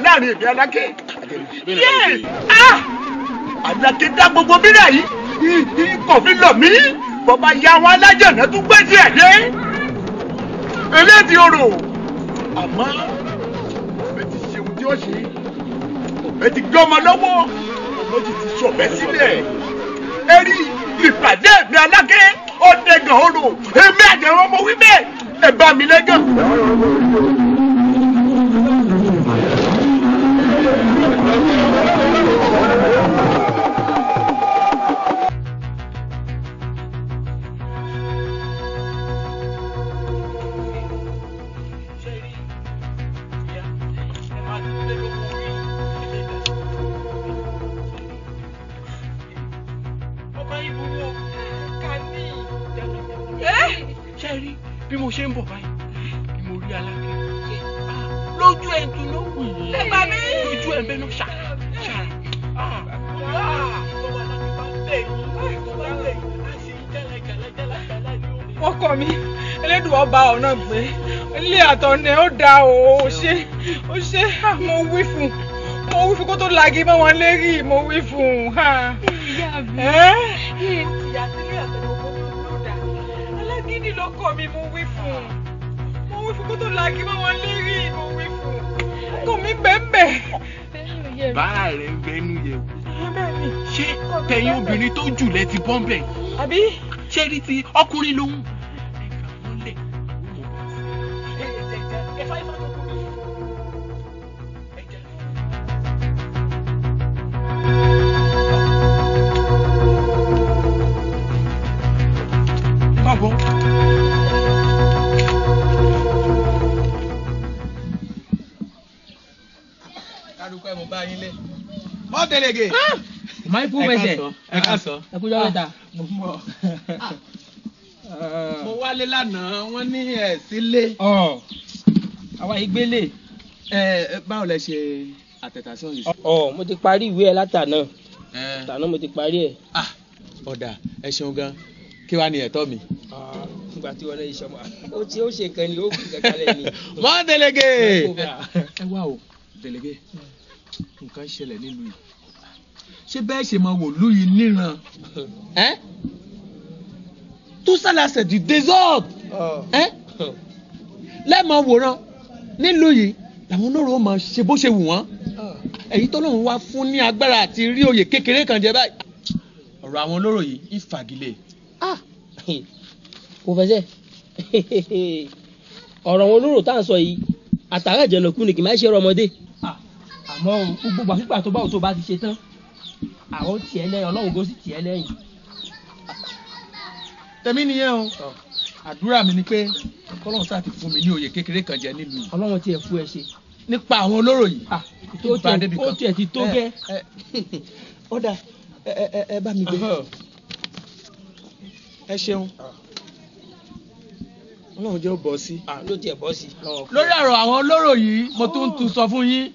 Speaker 13: Láàrin èmi Aláké. Yé! Aláké dá gbogbo bírà yìí kò fi lọ̀ mí. Bàbá ya wọn alájọ̀nà tún gbé díẹ̀ dé. Eléyìí orò. Àmọ́ ọ̀bẹ ti ṣe ohun tí ó ṣe. Ọ̀bẹ ti gbé ọmọ lọ́wọ́. Ọmọ ti ti sọ̀bẹ sílẹ̀. Ẹ rí ìpàdé èmi Aláké ọ̀dẹ̀gàn orò. Èmi àjẹrán ọmọ wí bẹ́ẹ̀. Ẹ bá mi lẹ́gàn.
Speaker 14: Bí mo ṣe ń bọ̀ báyìí ni mo rí Aláké lójú ẹ̀ tún ló wù yìí lójú ẹ̀ bẹ́ẹ̀ ló ṣàrà ṣàrà
Speaker 22: ọkọ mi Elédùà ọba ọ̀nà gbé ilé àtọ̀nà ó da o ó ṣe ó ṣe mo wí fún mo wí fún kó tó lagi mọ́ wọn lérí mo wí fún un.
Speaker 11: Ìyá mi
Speaker 22: ìyá sílé àtọ̀nà òkú ló dà alágídí lọkọ mi mo wí fún un mo wí fún kó tó lagi mọ́ wọn lérí mo wí fún un kò mí bẹ́ẹ̀.
Speaker 14: Báà rẹ̀ ń bẹnu yẹ̀ wò. Ṣé tẹ̀yin obìnrin tó jù lẹ ti bọ́ ń bẹ̀?
Speaker 22: Àbí?
Speaker 14: Ṣé rí ti ọkùnrin lòun?
Speaker 9: Mọ́tẹ́lẹ̀gẹ̀.
Speaker 6: Máa ń fún mẹsẹ̀.
Speaker 9: Ẹ ká sọ.
Speaker 6: Ẹ kújọ́ mẹ́ta.
Speaker 9: Mo ń bọ̀. Mo wálé lánàá, wọ́n ní ẹ̀ sílé.
Speaker 6: Àwa ìgbélé.
Speaker 9: Ẹ báwo lẹ ṣe àtẹ̀tàsán yìí?
Speaker 6: Ọ mo ti parí ìwé ẹ látàná. Tàná mo ti parí ẹ.
Speaker 9: Ọ̀dà ẹ ṣeun gan, kí wàá ní ẹ̀tọ́ mi?
Speaker 6: Nígbà tí wọn náà ṣe ọmọ, ó ti ó ṣe nǹkan ni ó kù kankan lẹ ni.
Speaker 9: Mọ́tẹ́lẹ̀gẹ̀. Ẹ wá o, Tẹ̀lẹ́gẹ̀, nǹkan ṣẹlẹ̀ nílùú yìí. Ṣé bẹ́ẹ̀ ṣe máa wò lú yìí níran? Tout ça là c'est du désordre. Lẹ́ẹ̀mọ wòran nílùú yìí làwọn olóró máa ṣe bó ṣe wù wọ́n. Èyí tó lóun wá fún ní agbára àti rí oyè kékeré kan jẹ báyìí. Ọ̀rọ̀ àwọn olóró yìí ń fagilé.
Speaker 6: Kò fẹsẹ̀ ọ̀rọ̀ àwọn olóró tá à ń sọ yìí àtàrà ìjẹ̀nàkú ni kì máa ṣe ọ̀rọ̀ ọmọdé. Àmọ́ gbogbo àfipà tó bá òtó bá ti ṣe tán àwọn tiẹ̀ lẹ́yìn Ọlọ́run kò sì tiẹ̀ lẹ́yìn.
Speaker 9: Tẹ̀mí nìyẹn o, àdúrà mi ni pé kọ́lọ́run sáà ti fún mi ní oyè kékeré kan jẹ nílùú yìí.
Speaker 6: Ọlọ́run tiẹ̀ fún ẹ ṣe.
Speaker 9: Nípa àwọn olóró yìí.
Speaker 6: Ó tiẹ̀ ti tó gẹ́.
Speaker 9: Ọ̀dà ẹ bá mi gbé. Ẹ ṣeun. Ọlọ́run jẹ́ ó bọ́ sí.
Speaker 6: Ló tiẹ̀ bọ́ sí.
Speaker 9: Lórí ọ̀rọ̀ àwọn olóró yìí mo tún ń tún sọ fún yín.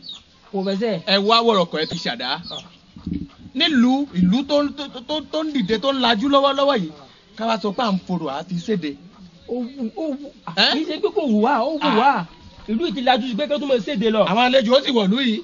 Speaker 6: Kò fẹsẹ̀.
Speaker 9: Ẹ wá wọ̀rọ̀kọ̀ ẹ fi ṣàdá. Nílùú ìlú tó ń dìde tó ń lajú lọ́wọ́lọ́wọ́ yìí káwá sọ pé à ń forò àfi séde.
Speaker 6: Ó wù ó wù kì í ṣe pé kò wù wá, ó wù wá. Ìlú yìí ti lajú sí pé kí wọ́n tún mọ̀ séde lọ.
Speaker 9: Àwọn àlejò ó sì wọ̀lú yìí.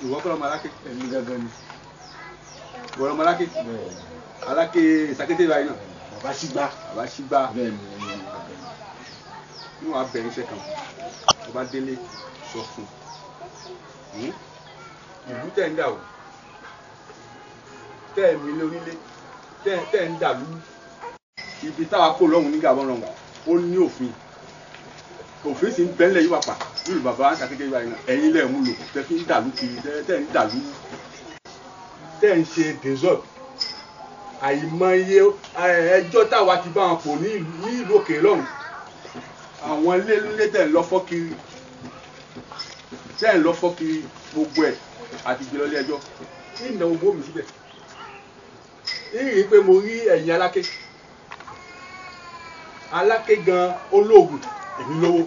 Speaker 15: Ìwọ kọ́ lọ́mọ aláké. Ẹ̀mí gangan ni. Ìwọ lọ́mọ aláké. Aláké ìsàkété báyìí náà. Bàbá sígbà. Bàbá sígbà. Níwọ̀n abẹ̀rẹ̀ iṣẹ́ kan. Bàbá délé sọ fún un. Ìlú tẹ̀ ń dà o. Tẹ̀ ń milé onílé. Tẹ̀ ń dà lú. Ibi táwa kó lọ́hùn ní Gabon lọ́hùn. Ó ní òfin. Òfin sì ń bẹ́ńlẹ̀ yìí wà pa. Lórí bàbá ń ṣàkété báyìí náà. Ẹ̀yin lẹ̀ mú lò. Tẹ̀ fi ń dàlú kiri. Tẹ̀ ń dàlú. Tẹ̀ ń ṣe désordre. Àìmọye ẹjọ́ táwa ti bá wọn pò ní ìlú òkè lọ́hùn. Àwọn ilé tẹ̀ ń lọ fọ́ kiri. Tẹ̀ ń lọ fọ́ kiri gbogbo ẹ̀ àti gbé lọ ilé ẹjọ́. Ìnà owó mi síbẹ̀. Ìrì pé mo rí ẹ̀yìn aláké. Aláké gan olóògùn èmi lówó.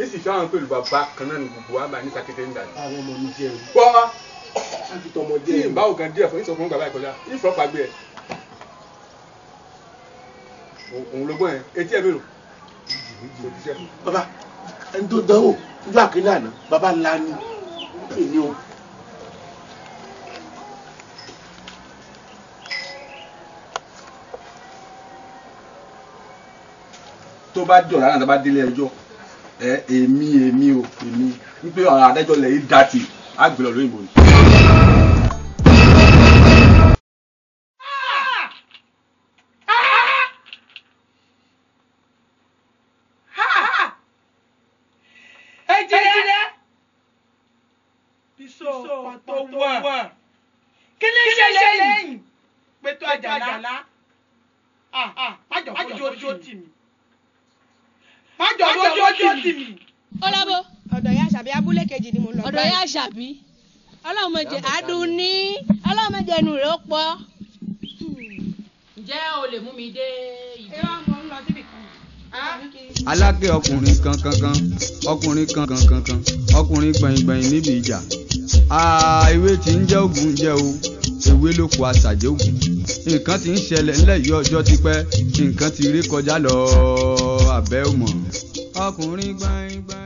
Speaker 15: Ìsì fi àwọn pẹ̀lú bàbá kan náà ní gbogbo wa máa ní sàkété ń dàní.
Speaker 20: Àwọn ọmọ mi jẹ́ o.
Speaker 15: Gbọ́ tí ìbáwò gan díẹ̀ fún ìsọfún bàbá ìkọjá ìfọ̀pá gbé ẹ̀. Òun ló gbọ́ yẹn etí ẹ̀ mélòó.
Speaker 20: Bàbá ẹni tó dánwò níjọ́ àkínní àná bàbá ńlá ni èmi o.
Speaker 15: Tó bá jọ̀rọ̀ náà tó bá délé ẹjọ́ ẹ èmi èmi o èmi wípé ọ̀rọ̀ adájọ́ lẹ̀ yìí dá tì á gbé lọ lóyìnbó ni.
Speaker 8: Kí ni ṣẹlẹ̀ yìí? Pẹ̀tọ́ Àjàlá. Májọ̀ fojú tì mí. Májọ̀ fojú tì mí.
Speaker 11: Ọlábọ̀.
Speaker 23: Ọ̀dọ̀ ya Àṣàbí abúlé kejì ni mo lọ.
Speaker 11: Ọ̀dọ̀ ya Àṣàbí. Ọlọ́run má jẹ́ Àdùnní. Ọlọ́run má jẹ́ ẹnu rẹ̀ ó pọ̀.
Speaker 24: Ǹjẹ́ o lè mú mi dé ibi?
Speaker 23: Irọ́ mo ń lọ síbì kan.
Speaker 3: Aláké ọkùnrin kankankan, ọkùnrin kankankan, ọkùnrin gbọ̀nyìngbọ̀nyìn níbi ìjà. Ewé tí ń jẹ́ ògùn jẹ́ o, ewé ló kó aṣàjẹ́ ògùn. Nǹkan tí ń ṣẹlẹ̀ ńlẹ̀ yìí ọjọ́ ti pẹ́, nǹkan ti rí kọjá lọ abẹ́ ò mọ̀. Ọkùnrin gbọ̀nyìngbọ̀nyìn.